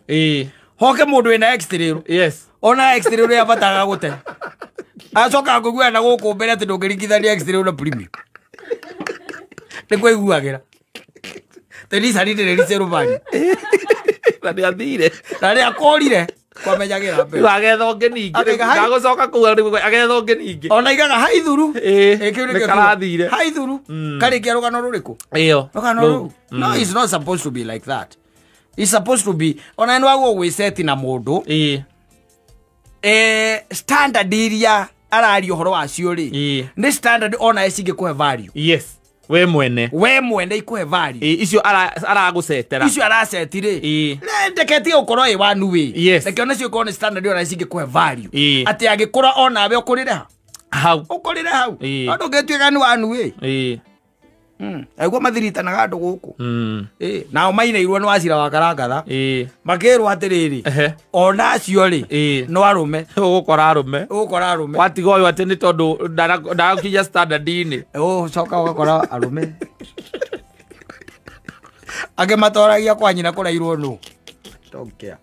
Hoke mũndũ wĩna X-ray. Yes. Ona X-ray ũrĩa abataga gũte. Acoka ngũigua na gũkũ mbere atĩ ndũngĩringithania X-ray na premium. Nĩ kwaiguagĩra. Teresa nĩ ndĩrĩ rũbani. Na nĩ athire. Na nĩ akorire kwamenyagĩra mbere. Rĩu agetha ũngĩ ningĩ. Ndagũcoka kũu agetha ũngĩ ningĩ. Ona aigaga haithuru. Kĩu nĩkĩo karathire. Haithuru. Karĩkia rũgano rũrĩkũ? Ĩyo. Rũgano rũu. No, it's not supposed to be like that. It's supposed to be ona nĩ wagwo gwĩceti na mũndũ. Standard iria araria ũhoro wacio rĩ nĩ standard ona cingĩkũhe value. Yes. We mwene ikũhe value. Icio aragũcetera. Icio araceti rĩ. Ndeketie ũkorwo ĩ one way. Yes. Reke ona cio ikorwo nĩ standard ona cingĩkũhe value. Atĩ agĩkũra onawe ũkũrĩre hau. Ũkũrĩre hau. Andũ ũngĩtuĩka nĩ one way. Aiguo mathiritanaga andũ gũkũ. Nao mainĩirwo nĩ wacira wa karangatha. Makĩrwo atĩrĩrĩ ona acio rĩ no arũme. Ũgũkora arũme. Watiga ũyũ atĩ nĩ tondũ ndarakinya standard-inĩ. Ũcoka ũgakora arũme. Angĩ matoragia kwa nyina kũrairwo nũ. Don't care.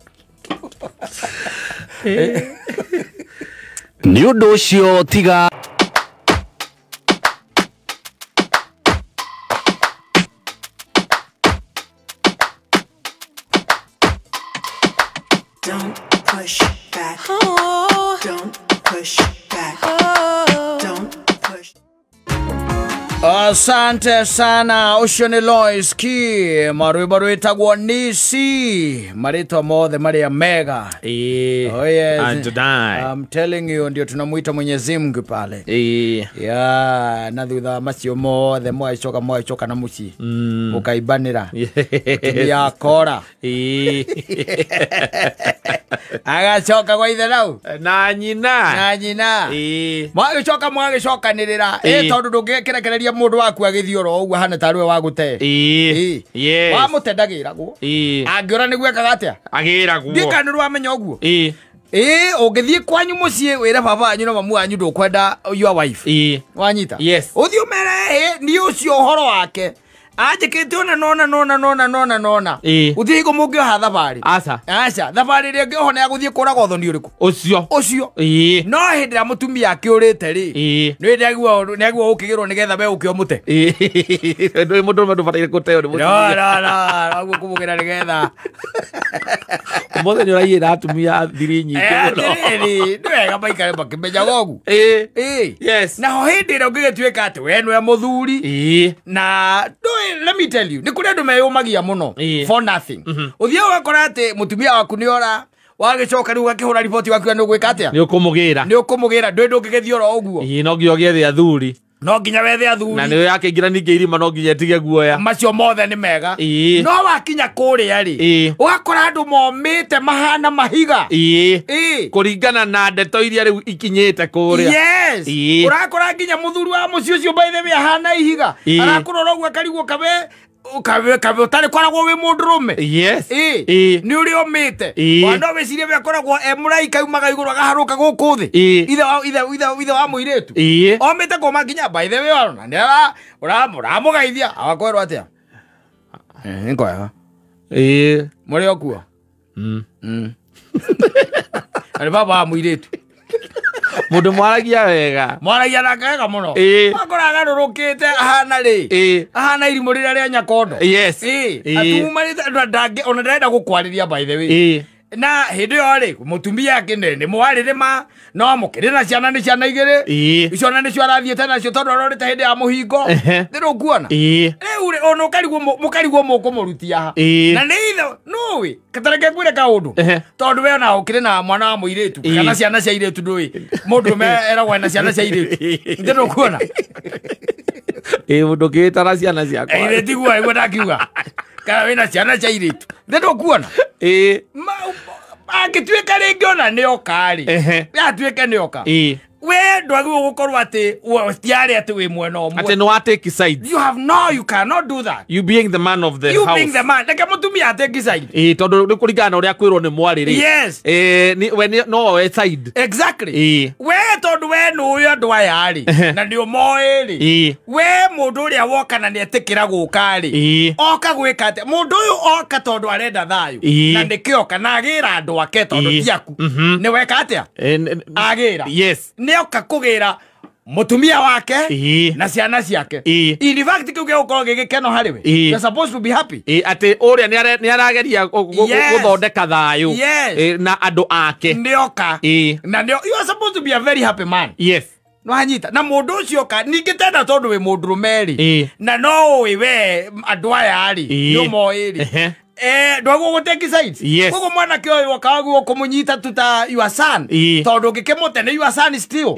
Nĩ ũndũ ũcio tiga Don't push back. Oh. Don't push back. Oh. Don't push. Asante sana ucio ni Lois Ki marwimbo rwitagwo Nisi maritwa mothe maria mega. Oh yes. I'm telling you ndio tunamuita Mwenyezi Mungu pale. Yeah, na thutha macio mothe mwacoka na muci ukaibanira. Ya kora. Agacoka kwa ithe nau na nyina. Mwagĩcoka mwagĩcokanĩrĩra tondũ ndũngĩkĩrekereria mũndũ waku agĩthiĩ oro ũguo hana tarĩ we wagũte. Wamũte ndagĩragwo. Angĩũra nĩguo ekaga atĩa? Agĩragwo. Ndiĩ kana nĩũramenya ũguo. Ũngĩthiĩ kwanyu mũciĩ wĩre baba wanyu na mamu wanyu ndũkwenda your wife. Wanyita? Yes. Ũthiĩ ũmere niĩ ũcio ũhoro wake anjĩkĩte ona nona nona nona nona nona. Gũtirĩ hingo mũngĩoha thabarĩ. Aca. Aca, thabarĩ ĩrĩa ĩngĩohwo nĩ ya gũthiĩ kũraga ũthoni ũrĩkũ? Ũcio. No hĩndĩ ĩrĩa mũtumia akĩũrĩte rĩ, nĩ nĩagwo ũkĩgĩrwo nĩgetha we ũke ũmũte. Ndũĩ mũndũ ũrũme ndũbataire gũteo nĩ mũtumia. No, ũguo kũmũgĩra nĩgetha. Ũmũthĩ nĩ ũraiyĩra atumia thiri nyingĩ mũno. Atĩrĩrĩ, nĩ wega maikare makĩmenyaga ũguo. Yes. Naho hĩndĩ ĩrĩa ũngĩgĩtuĩka atĩ we nĩwe mũthuri na let me tell you, nĩ kũrĩ andũ meyũmagia mũno for nothing. Ũthiĩ ũgakora atĩ mũtumia waku nĩ ora, wagĩcoka rĩu ũgakĩhũra riboti wakiuga nĩ ũgwĩka atĩa? Nĩ ũkũmũgĩra. Nĩ ũkũmũgĩra, ndũĩ ndũngĩgĩthiĩ oro ũguo. No nginya ũgĩethe athuri. No nginya wethe athuri. Na nĩ yakĩingĩra ningĩ irima no nginya ĩtige guoya. Macio mothe nĩ mega. No wakinya kũrĩa rĩ, ũgakora andũ momĩte mahana mahiga. Kũringana na ndeto iria rĩu ikinyĩte kũrĩa. Yes. Ũrakora nginya mũthuri wa mũciĩ ũcio by the way ahana ihiga. Arakũrora ũguo akarigwo kabe kabe ũtarĩ koragwo wĩ mũndũrũme. Yes. Nĩ ũrĩa ũmĩte. Wa no wĩcirie we akoragwo e mũraika aumaga igũrũ agaharũka gũkũ thĩ. Ithe wa mũirĩtu. Omĩte kũma nginya by the way ona nĩ ũramũgeithia agakwĩrwo atĩa? Nĩ kwega. Mũrĩ o kuo? Arĩ baba wa mũirĩtu. Mũndũ mwaragia wega. Mwaragia nake wega mũno. Akora agarũrũkĩte ahana rĩ. Ahana irimũ rĩrĩa rĩa Nyakondo. Yes. Atumarĩte ona ndarenda gũkwarĩria by the way. Na hĩndĩ ĩyo rĩ mũtumia akĩnene mwarĩrĩma no mũkĩrĩ na ciana nĩ ciana igĩrĩ. Icio na nĩcio arathiĩte nacio tondũ arorĩte hĩndĩ ya mũhingo. Nĩ ndũkuona? Rĩu rĩ ona ũkarigwo mũkarigwo mũkũmũrutia ha. Na nĩ ithe nũĩ katareke ngwĩre kaũndũ. Tondũ we ona ũkĩrĩ na mwana wa mũirĩtu kana ciana cia irĩtu ndũĩ. Mũndũ eragwo ena ciana cia irĩtu. Nĩ ndũkuona? Mũndũ ũngĩĩtara ciana ciakwa. Ĩĩ tiguo ĩguo ndakiuga. Kana wĩna ciana cia irĩtu. Nĩ ndũkuona? Angĩtuĩka rĩngĩ ona nĩ oka rĩ, atuĩke nĩ oka. We ndwagĩrĩirwo gũkorwo atĩ tiarĩ atĩ wĩ mwena ũmwe. Atĩ nĩ wa take sides. You have no, you cannot do that. You being the man of the house. You being the man. Reke mũtumia take side. Tondũ nĩ kũringana na ũrĩa kwĩrwo nĩ mwarĩ rĩ. Yes. We no oe side. Exactly. We tondũ we nĩũĩ andũ aya rĩ, na nĩ ũmoĩ rĩ. We mũndũ ũrĩa woka na nĩetĩkĩra gũka rĩ, oka gwĩka atĩa? Mũndũ ũyũ oka tondũ arenda thayũ. Na nĩkĩo oka na agĩra andũ ake tondũ ti aku. Nĩ weka atĩa? Agĩra. Yes. Nĩoka kũgĩra mũtumia wake na ciana ciake. In fact kĩu gĩgũkorwo gĩ gĩkeno harĩ we. You're supposed to be happy. Atĩ ũrĩa nĩ arageria gũthondeka thayũ na andũ ake. Nĩoka. Na you are supposed to be a very happy man. Yes. Nĩwanyita. Na mũndũ ũcio oka ningĩ tena tondũ wĩ mũndũrũme rĩ, na no ũĩ we andũ aya rĩ, nĩ ũmoĩ rĩ. Ndwagwo gũteki sides. Yes. Koguo mwanake ũyũ akagwo kũmũnyita tu ta your son. Tondũ ũngĩkĩmũte nĩ your son still.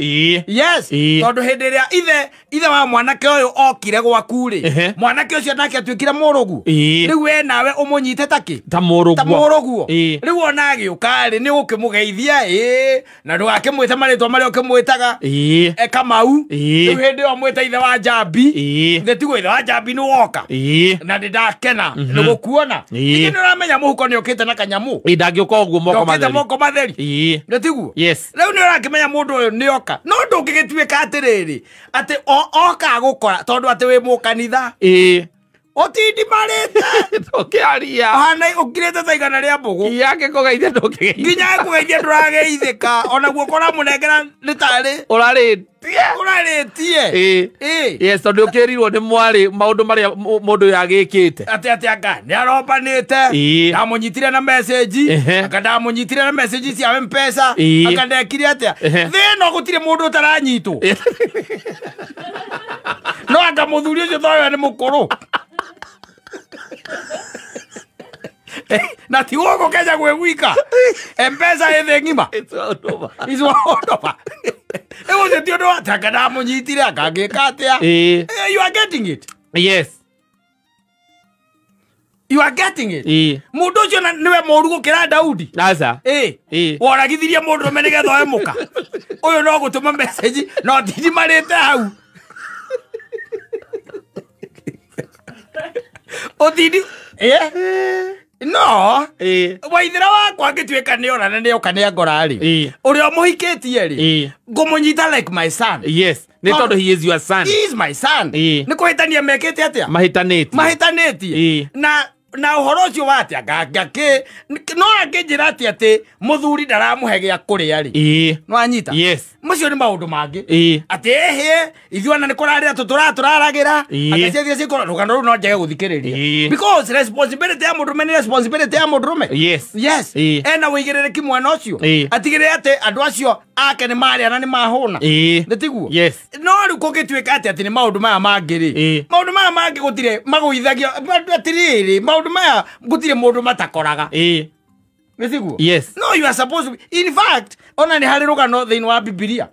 Yes. Tondũ hĩndĩ ĩrĩa ithe wa mwanake ũyũ okire gwaku rĩ, mwanake ũcio nake atuĩkire mũrũguo. Rĩu we nawe ũmũnyite ta kĩ? Ta mũrũguo. Ta mũrũguo. Rĩu ona agĩũka rĩ, nĩ ũkĩmũgeithia na ndũgakĩmwĩte marĩtwa marĩa ũkĩmwĩtaga. Kamau. Rĩu hĩndĩ ĩyo mwĩte ithe wa Njambi. Nĩ tiguo ithe wa Njambi nĩ woka. Na nĩ ndakena nĩ gũkuona. Ningĩ nĩ ũramenya mũhuko nĩ ũkĩte na kanyamũ. Ndangĩũka ũguo moko matheri. Moko matheri. Nĩ tiguo. Yes. Rĩu nĩ ũrakĩmenya mũndũ ũyũ nĩ oka. No ndũngĩgĩtuĩka atĩrĩrĩ atĩ oka gũkora tondũ atĩ wĩ mũkanitha. Ũtindimarĩte. Ndũkĩaria. Ũhana ũkirĩte ta igana rĩa mbũgũ. Nginya kũgeithia ndũngĩgeithia. Nginya kũgeithia ndũrageithĩka. Ona guoko ũramũnengera nĩ tarĩ. Ũrarĩtie. Ũrarĩtie. Yes, tondũ ũkĩrirwo nĩ mwarĩ maũndũ marĩa mũndũ ũyũ agĩkĩte. Atĩ anga nĩ arombanĩte. Ndamũnyitire na message. Anga ndamũnyitire na message cia M-Pesa. Anga ndekire atĩa. Thĩ ĩno gũtirĩ mũndũ ũtaranyitwo. No anga mũthuri ũcio toyo nĩ mũkũrũ. Na ti gũkũ Kenya gwĩ gwika. M-Pesa ĩ thĩ ng'ima. It's all over. It's all over. Ĩĩ ũcio ti ũndũ wa anga ndamũnyitire anga ngĩka atĩa. You are getting it. Yes. You are getting it. Mũndũ ũcio nĩwe mũũru gũkĩra Daudi. Aca. Woragithirie mũndũ ũrũme nĩgetha oe mũka. Ũyũ no gũtũma message no ndindimarĩte hau. Ũtindi No. Waithĩra wakwa angĩtuĩka nĩ ora na nĩ oka nĩ angora rĩ, ũrĩa ũmũhikĩtie rĩ, ngũmũnyita like my son. Yes. Nĩ tondũ he is your son. He is my son. Nĩ kũhĩtania mekĩte atĩa? Mahĩtanĩtie. Na ũhoro ũcio wa atĩa ngakĩ no angĩnjĩra atĩ atĩ mũthuri ndaramũhe gĩa kũrĩa rĩ. No anyita. Yes. Macio nĩ maũndũ mangĩ. Atĩ ĩhĩ ithuĩ ona nĩ kũrarĩra tũtũraragĩra. Atĩ ciathiĩ rũgano rũu no njage gũthikĩrĩria. Because responsibility ya mũndũrũme nĩ responsibility ya mũndũrũme. Yes. Yes. Ena ũigĩrĩrĩki mwena ũcio. Atigĩrĩre atĩ andũ acio ake nĩ marĩa na nĩ mahũna. Nĩ tiguo? Yes. No rĩu kũngĩtuĩka atĩ atĩ nĩ maũndũ maya mangĩ rĩ. Maũndũ maya mangĩ gũtirĩ magũithagio atĩrĩrĩ maũndũ maya gũtirĩ mũndũ matakoraga. Nĩ tiguo? Yes. No, you are supposed to be. In fact, ona nĩ harĩ rũgano thĩinĩ wa Bibilia.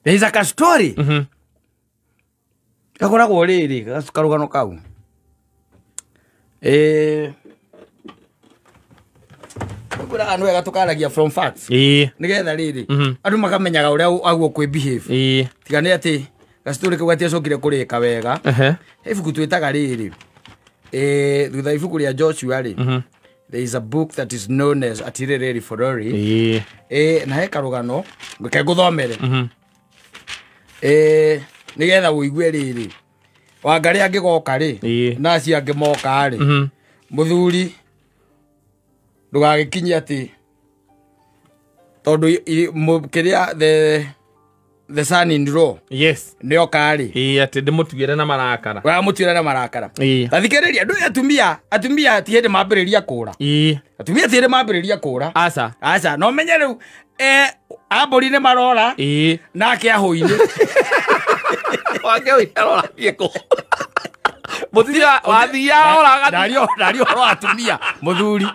There is a story. Gakoragwo rĩrĩ karũgano kau. Ngũraga nĩ wega tũkaragia from facts. Nĩgetha rĩrĩ andũ makamenyaga ũrĩa aguo kwĩ behave. Tiga nĩ atĩ gastory kau gatiacokire kũrĩka wega. Ibuku twĩtaga rĩrĩ. Thutha ibuku rĩa Joshua rĩ. There is a book that is known as Atiriri Forori. Na he karũgano ngeke ngũthomere. Nĩgetha ũigue rĩrĩ. Wangarĩ angĩgoka rĩ, na acio angĩ moka rĩ. Mũthuri ndũgagĩkinye atĩ tondũ kĩrĩa the son in law. Yes. Nĩ oka rĩ. Atĩ ndĩmũtuĩre na marakara. Wamũtuĩre na marakara. Ta thikĩrĩria ndũĩ atumia ti hĩndĩ mambĩrĩria kũra. Atumia ti hĩndĩ mambĩrĩria kũra. Aca. Aca. No menye rĩu ambũri nĩ marora. Nake ahũinĩ. Wake ũinĩ arorathiĩ kũ? Mũthia wathia oraga. Ndario ũhoro wa atumia mũthuri.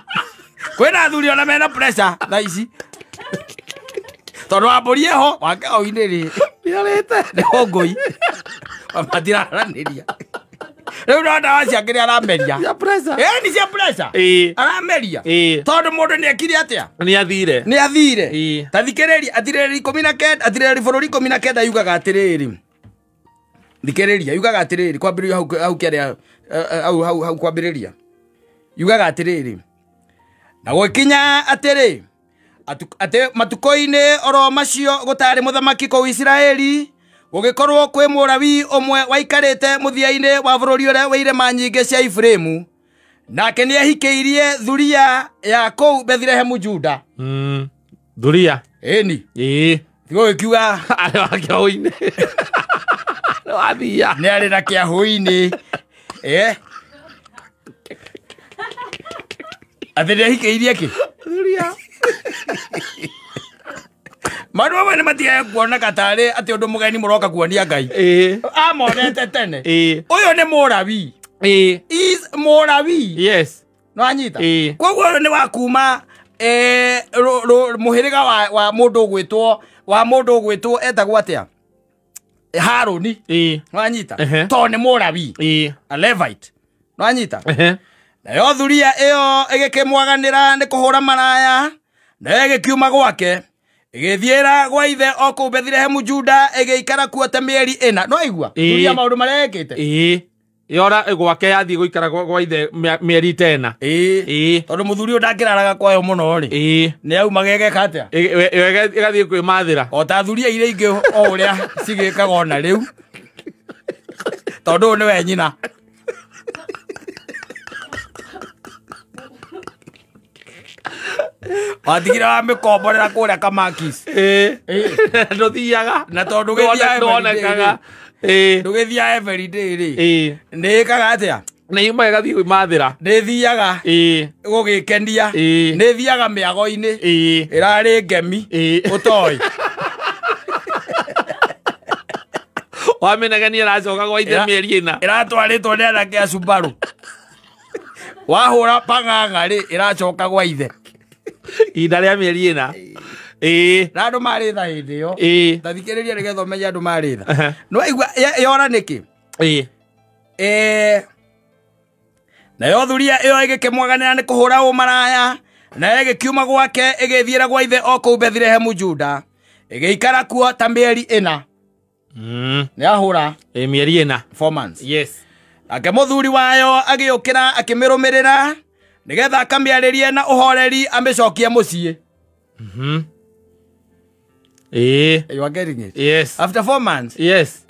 Kwĩna athuri ona mena pressure thaa ici. Tondũ ambũri eho wake oinĩ rĩ. Nĩarĩte. Nĩ hongoi. Matiraranĩria. Rĩu no ndawa ciake nĩ arameria. Cia pressure. Nĩ cia pressure. Arameria. Tondũ mũndũ nĩ ekire atĩa? Nĩ athire. Nĩ athire. Ta thikĩrĩria Atirĩrĩri 19 Atirĩrĩri bũrũri 19 yugaga atĩrĩrĩ. Thikĩrĩria yugaga atĩrĩrĩ kwambĩrĩria hau kĩarĩa hau kwambĩrĩria. Yugaga atĩrĩrĩ. Na gũkinya atĩrĩ atĩ matukũ-inĩ oro macio gũtarĩ mũthamaki kũu Isiraeli gũgĩkorwo kwĩ Mũlawi ũmwe waikarĩte mũthia-inĩ wa bũrũri ũrĩa wĩ irĩma nyingĩ cia Efiraimu, nake nĩehikĩirie thuria ya kũu Bethilehemu Juda. Thuria. Ĩni. Tigo gĩkiuga arĩ wa kĩahũ-inĩ. Wathia. Nĩ arĩ na kĩahũ-inĩ. Atĩ nĩehikĩirie kĩ? Thuria. Maũndũ mamwe nĩ matigaga kuoneka tarĩ atĩ ũndũ mũgeni mũroka kuonia Ngai. Amonete tene. Ũyũ nĩ Mũlawi. Is Mũrawi. Yes. No anyita. Koguo nĩ wa kuma mũhĩrĩga wa mũndũ ũgwĩtwo wa mũndũ ũgwĩtwo etagwo atĩa? Harũni. No anyita. To nĩ Mũrawi. A Levite. No anyita. Nayo thuria ĩyo ĩgĩkĩmwaganĩra nĩ kũhũra maraya, nayo ĩgĩkiuma gwake ĩgĩthiĩra gwa ithe o kũu Bethilehemu Juda, ĩgĩikara kuo ta mĩeri ĩna. No aigua thuria maũndũ marĩa ĩkĩte. Yora gwake yathiĩ gũikara gwa ithe mĩeri tena. Tondũ mũthuri ũyũ ndangĩraraga kwayo mũno rĩ, nĩ aumaga ĩgeka atĩa? Ĩgathiĩ kwĩmathĩra o ta thuria iria ingĩ o ũrĩa cigĩkaga ona rĩu, tondũ ũyũ nĩwe nyina. Watigire wa mĩkomborera kũrĩa Kamakis. Ndũthiaga na tondũ ndũgĩthiaga every day rĩ, nĩ ĩkaga atĩa? Nĩ yumaga ĩgathiĩ kwĩmathĩra. Nĩ ĩthiaga gũgĩkenia, nĩ ĩthiaga mĩago-inĩ, ĩrarĩ ngemi ũtoĩ. Wamĩnegenia ĩracoka gwa ithe mĩeri ĩna. Ĩratwarĩtwo nĩ anake a Subaru. Wahũra pang'ang'a rĩ, ĩracoka gwa ithe ihinda rĩa mĩeri ĩna. Na andũ marĩ tha hĩndĩ ĩyo. Ta thikĩrĩria nĩgetha ũmenye andũ marĩ tha. No aigua yora nĩkĩ? Nayo thuria ĩyo ĩgĩkĩmwaganĩra nĩ kũhũra ũmaraya, nayo ĩgĩkiuma gwake ĩgĩthiĩra gwa ithe o kũu Bethilehemu Juda, ĩgĩikara kuo ta mĩeri ĩna. Nĩ yahũra mĩeri ĩna. 4 months. Yes. Nake mũthuri wayo agĩũkĩra akĩmĩrũmĩrĩra nĩgetha akamĩarĩrie na ũhoreri amĩcokie mũciĩ. You are getting it? Yes. After 4 months. Yes.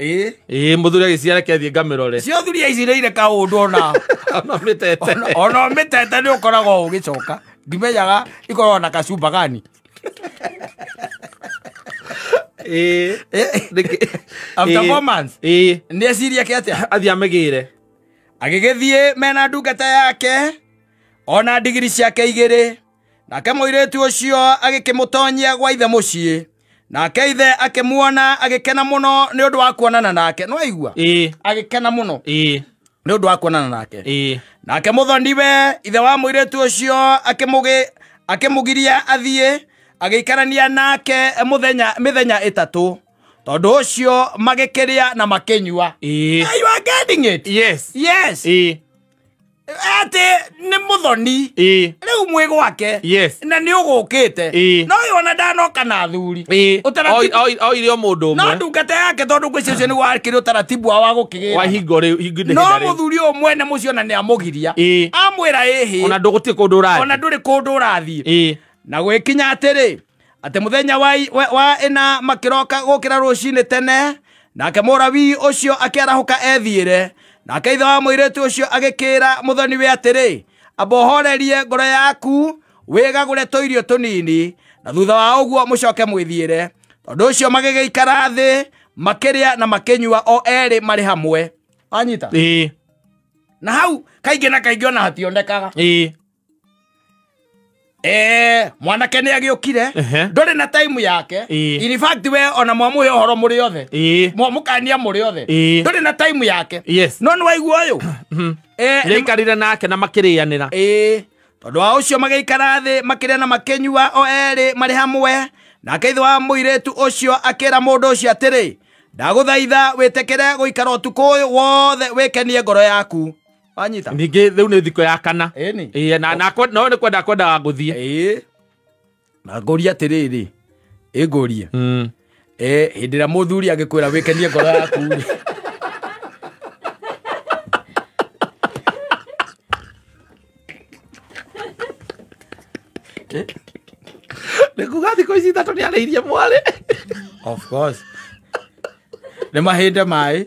Mũthuri agĩciara kĩathiĩ ngamĩrore. Cio thuria ici nĩ irĩ kaũndũ ona. Ona mĩtete. Ona mĩtete nĩ ũkoragwo ũgĩcoka. Ndimenyaga ikoragwo na kacumba gani. After 4 months. Nĩ eciria kĩ atĩa? Athiĩ amĩgĩre. Agĩgĩthiĩ mena ndungata yake ona ndigiri ciake igĩrĩ. Nake mũirĩtu ũcio agĩkĩmũtonyia gwa ithe mũciĩ. Nake ithe akĩmuona agĩkena mũno nĩ ũndũ wa kuonana nake. No aigua? Agĩkena mũno nĩ ũndũ wa kuonana nake. Nake mũthoniwe ithe wa mũirĩtu ũcio akĩmũgiria athiĩ, agĩikarania nake mĩthenya ĩtatũ. Tondũ ũcio magĩkĩrĩa na makĩnyua. You are getting it? Yes. Yes. Atĩ nĩ mũthoni rĩu mwĩ gwake. Yes. Na nĩ ũgũkĩte. No ũyũ ona ndanoka na athuri. Oire o mũndũ ũmwe. No ndungata yake tondũ ngwĩciria ũcio nĩguo akĩrĩ ũtaratibu wao wa gũkĩgĩra. Wa hingo rĩu, hingo No mũthuri ũyũ mwene mũciĩ ona nĩ amũgiria. Amwĩra ĩhĩ. Ona ndũgũtirĩ kũndũ ũrathiĩ. Ona ndũrĩ kũndũ ũrathiĩ. Na gwĩkinya atĩrĩ, atĩ mũthenya wa ĩna makĩroka gũkĩra rũcinĩ tene, nake Mũrawi ũcio akĩarahũka ethiĩre. Nake ithe wa mũirĩtu ũcio agĩkĩra mũthoniwe atĩrĩ, amba ũhorerie ngoro yaku, wĩgagũre tũirio tũnini, na thutha wa ũguo mũcoke mwĩthiĩre. Tondũ ũcio magĩgĩikara thĩ, makĩrĩa na makĩnyua o erĩ marĩ hamwe. Wanyita? Na hau kaingĩ na kaingĩ ona hationekaga. Mwanake nĩ agĩũkire, ndũrĩ na time yake. In fact we ona mwamũhe ũhoro mũrĩ othe. Mwamũkania mũrĩ othe. Ndũrĩ na time yake. Yes. No nĩ waigua ũyũ? Nĩaikarire nake na makĩrĩanĩra. Tondũ wa ũcio magĩikara thĩ makĩrĩa na makĩnyua o erĩ marĩ hamwe. Nake ithe wa mũirĩtu ũcio akĩra mũndũ ũcio atĩrĩ, ndagũthaitha wĩtĩkĩre gũikara ũtukũ ũyũ wothe wĩkenie ngoro yaku. Wanyita? Ningĩ rĩu nĩ thikũ ya kana. Na no nĩ kwenda kwendaga gũthiĩ. Na ngũrie atĩrĩrĩ, ĩngũrie. Hĩndĩ ĩrĩa mũthuri angĩkwĩra wĩkenie ngoro yaku rĩ. Nĩ kuga thikũ ici ithatũ nĩ arĩirie mwarĩ. Of course. Nĩ mahĩnda maĩ.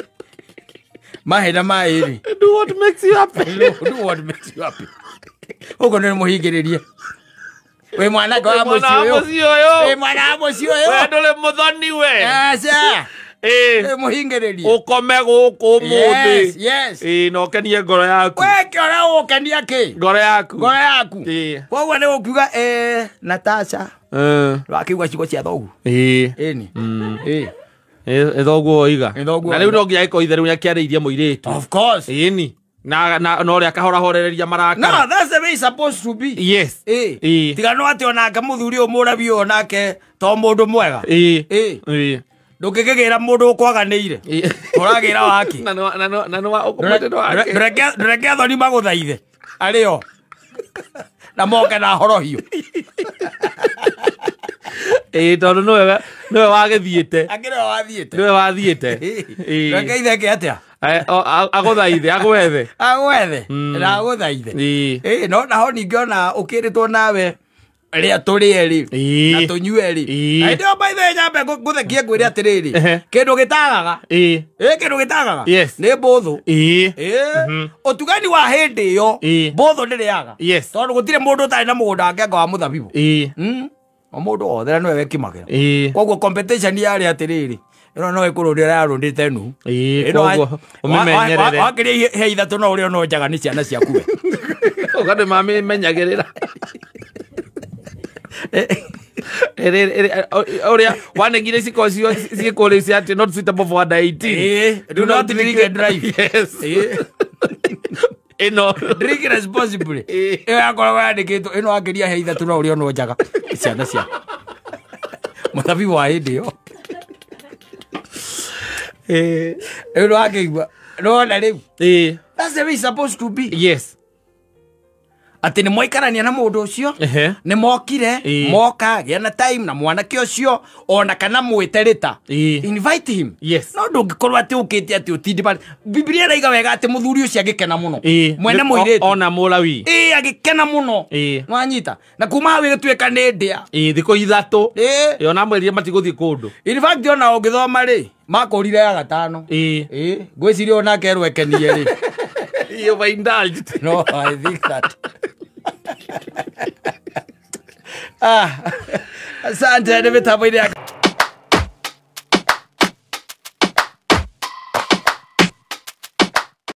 Mahĩnda maĩ rĩ. Do what makes you happy. Do what makes you happy. Ũguo nĩ mũhingĩrĩrie. Wĩ mwanake wa mũciĩ ũyũ. Wĩ mwana wa mũciĩ ũyũ. We ndũrĩ mũthoni we. Aca. Wĩ mũhingĩrĩrie. Ũkome gũkũ ũmũthĩ. Yes. Na ũkenie ngoro yaku. We kĩora ũkenia kĩ? Ngoro yaku. Ngoro yaku. Koguo nĩ ũkiuga Natasha. Wakĩigua ciugo cia thoguo. Ĩni. Thoguo oiga. Na rĩu no nginya ĩkorwo ithe rĩu nĩakĩarĩirie mũirĩtu. Of course. Ĩni. Na no rĩa kahorahorereria marakara. No, that's the way it's supposed to be. Yes. Ĩ. Tiga no atĩ onake mũthuri ũyũ mũrabi ũyũ onake to mũndũ mwega. Ĩ. Ĩ. Ĩ. Ndũngĩkĩgĩra mũndũ ũkwaganĩire. Ũragĩra wake. Na no ũkũmwete wake. Ndũreke athoni magũthaithe. Arĩo. Na moke na horohio. Ĩ tondũ nĩwe wagĩthiĩte. Akĩrĩ we wathiĩte. Nĩwe wathiĩte. Ndũreke itheke atĩa? Agũthaithe, agwethe. Agwethe. Na agũthaithe. Ĩ. No naho ningĩ ona ũkĩrĩtwo nawe rĩa tũrĩe rĩ na tũnyue rĩ. Na hĩndĩ ĩyo by the way nyambe ngũthekie ngwĩre atĩrĩrĩ, kĩndũ gĩtagaga. Ĩ. Kĩndũ gĩtagaga. Yes. Nĩ mbũthũ. Ĩ. Ũtugani wa hĩndĩ ĩyo mbũthũ ndĩrĩaga. Yes. Tondũ gũtirĩ mũndũ ũtarĩ na mũgũnda wake anga wa mũthabibũ. Ĩ. O mũndũ wothe na nĩwe wekimagĩra. Ĩ. Koguo competition yarĩ atĩrĩrĩ, ĩno no ĩkũrũndĩra yarũndĩte nu. Ĩ, koguo ũmĩmenyerere. Wakĩrĩa he ithatũ no ũrĩa no njaga nĩ ciana ciaku we. Ũga nĩ mamĩmenyagĩrĩra. Ũrĩa wanengire iciko cio ciĩkũrĩ cia atĩ not suitable for under 18. Do not drink and drive. Yes. Ĩno drink responsibly. Ĩyo yakoragwo yandĩkĩtwo ĩno wakĩria he ithatũ no ũrĩa no njaga ciana ciaku. Mũthabibũ wa hĩndĩ ĩyo. Ĩno wakĩigua. Nĩwona rĩu. That's the way it's supposed to be. Yes. Atĩ nĩ mwaikarania na mũndũ ũcio, nĩ mokire, moka, gĩa na time na mwanake ũcio, ona kana mwĩte rĩta. Invite him. Yes. No ndũngĩkorwo atĩ ũkĩte atĩ ũtindi. Biblia ĩraiga wega atĩ mũthuri ũcio agĩkena mũno. Mwene mũirĩtu. Ona mũlawi. Ĩ, agĩkena mũno. Nwanyita. Na kuma hau ĩgĩtuĩka nĩ ndĩa. Ĩ, thikũ ithatũ. Ĩ, ona mwĩrire matigũthiĩ kũndũ. In fact ona ũngĩthoma rĩ, makũrire ya gatano. Ĩ. Ngwĩciria onake erwo ekenie rĩ. You overindulged. No, I think that. Asante nĩ mĩtambo-inĩ ya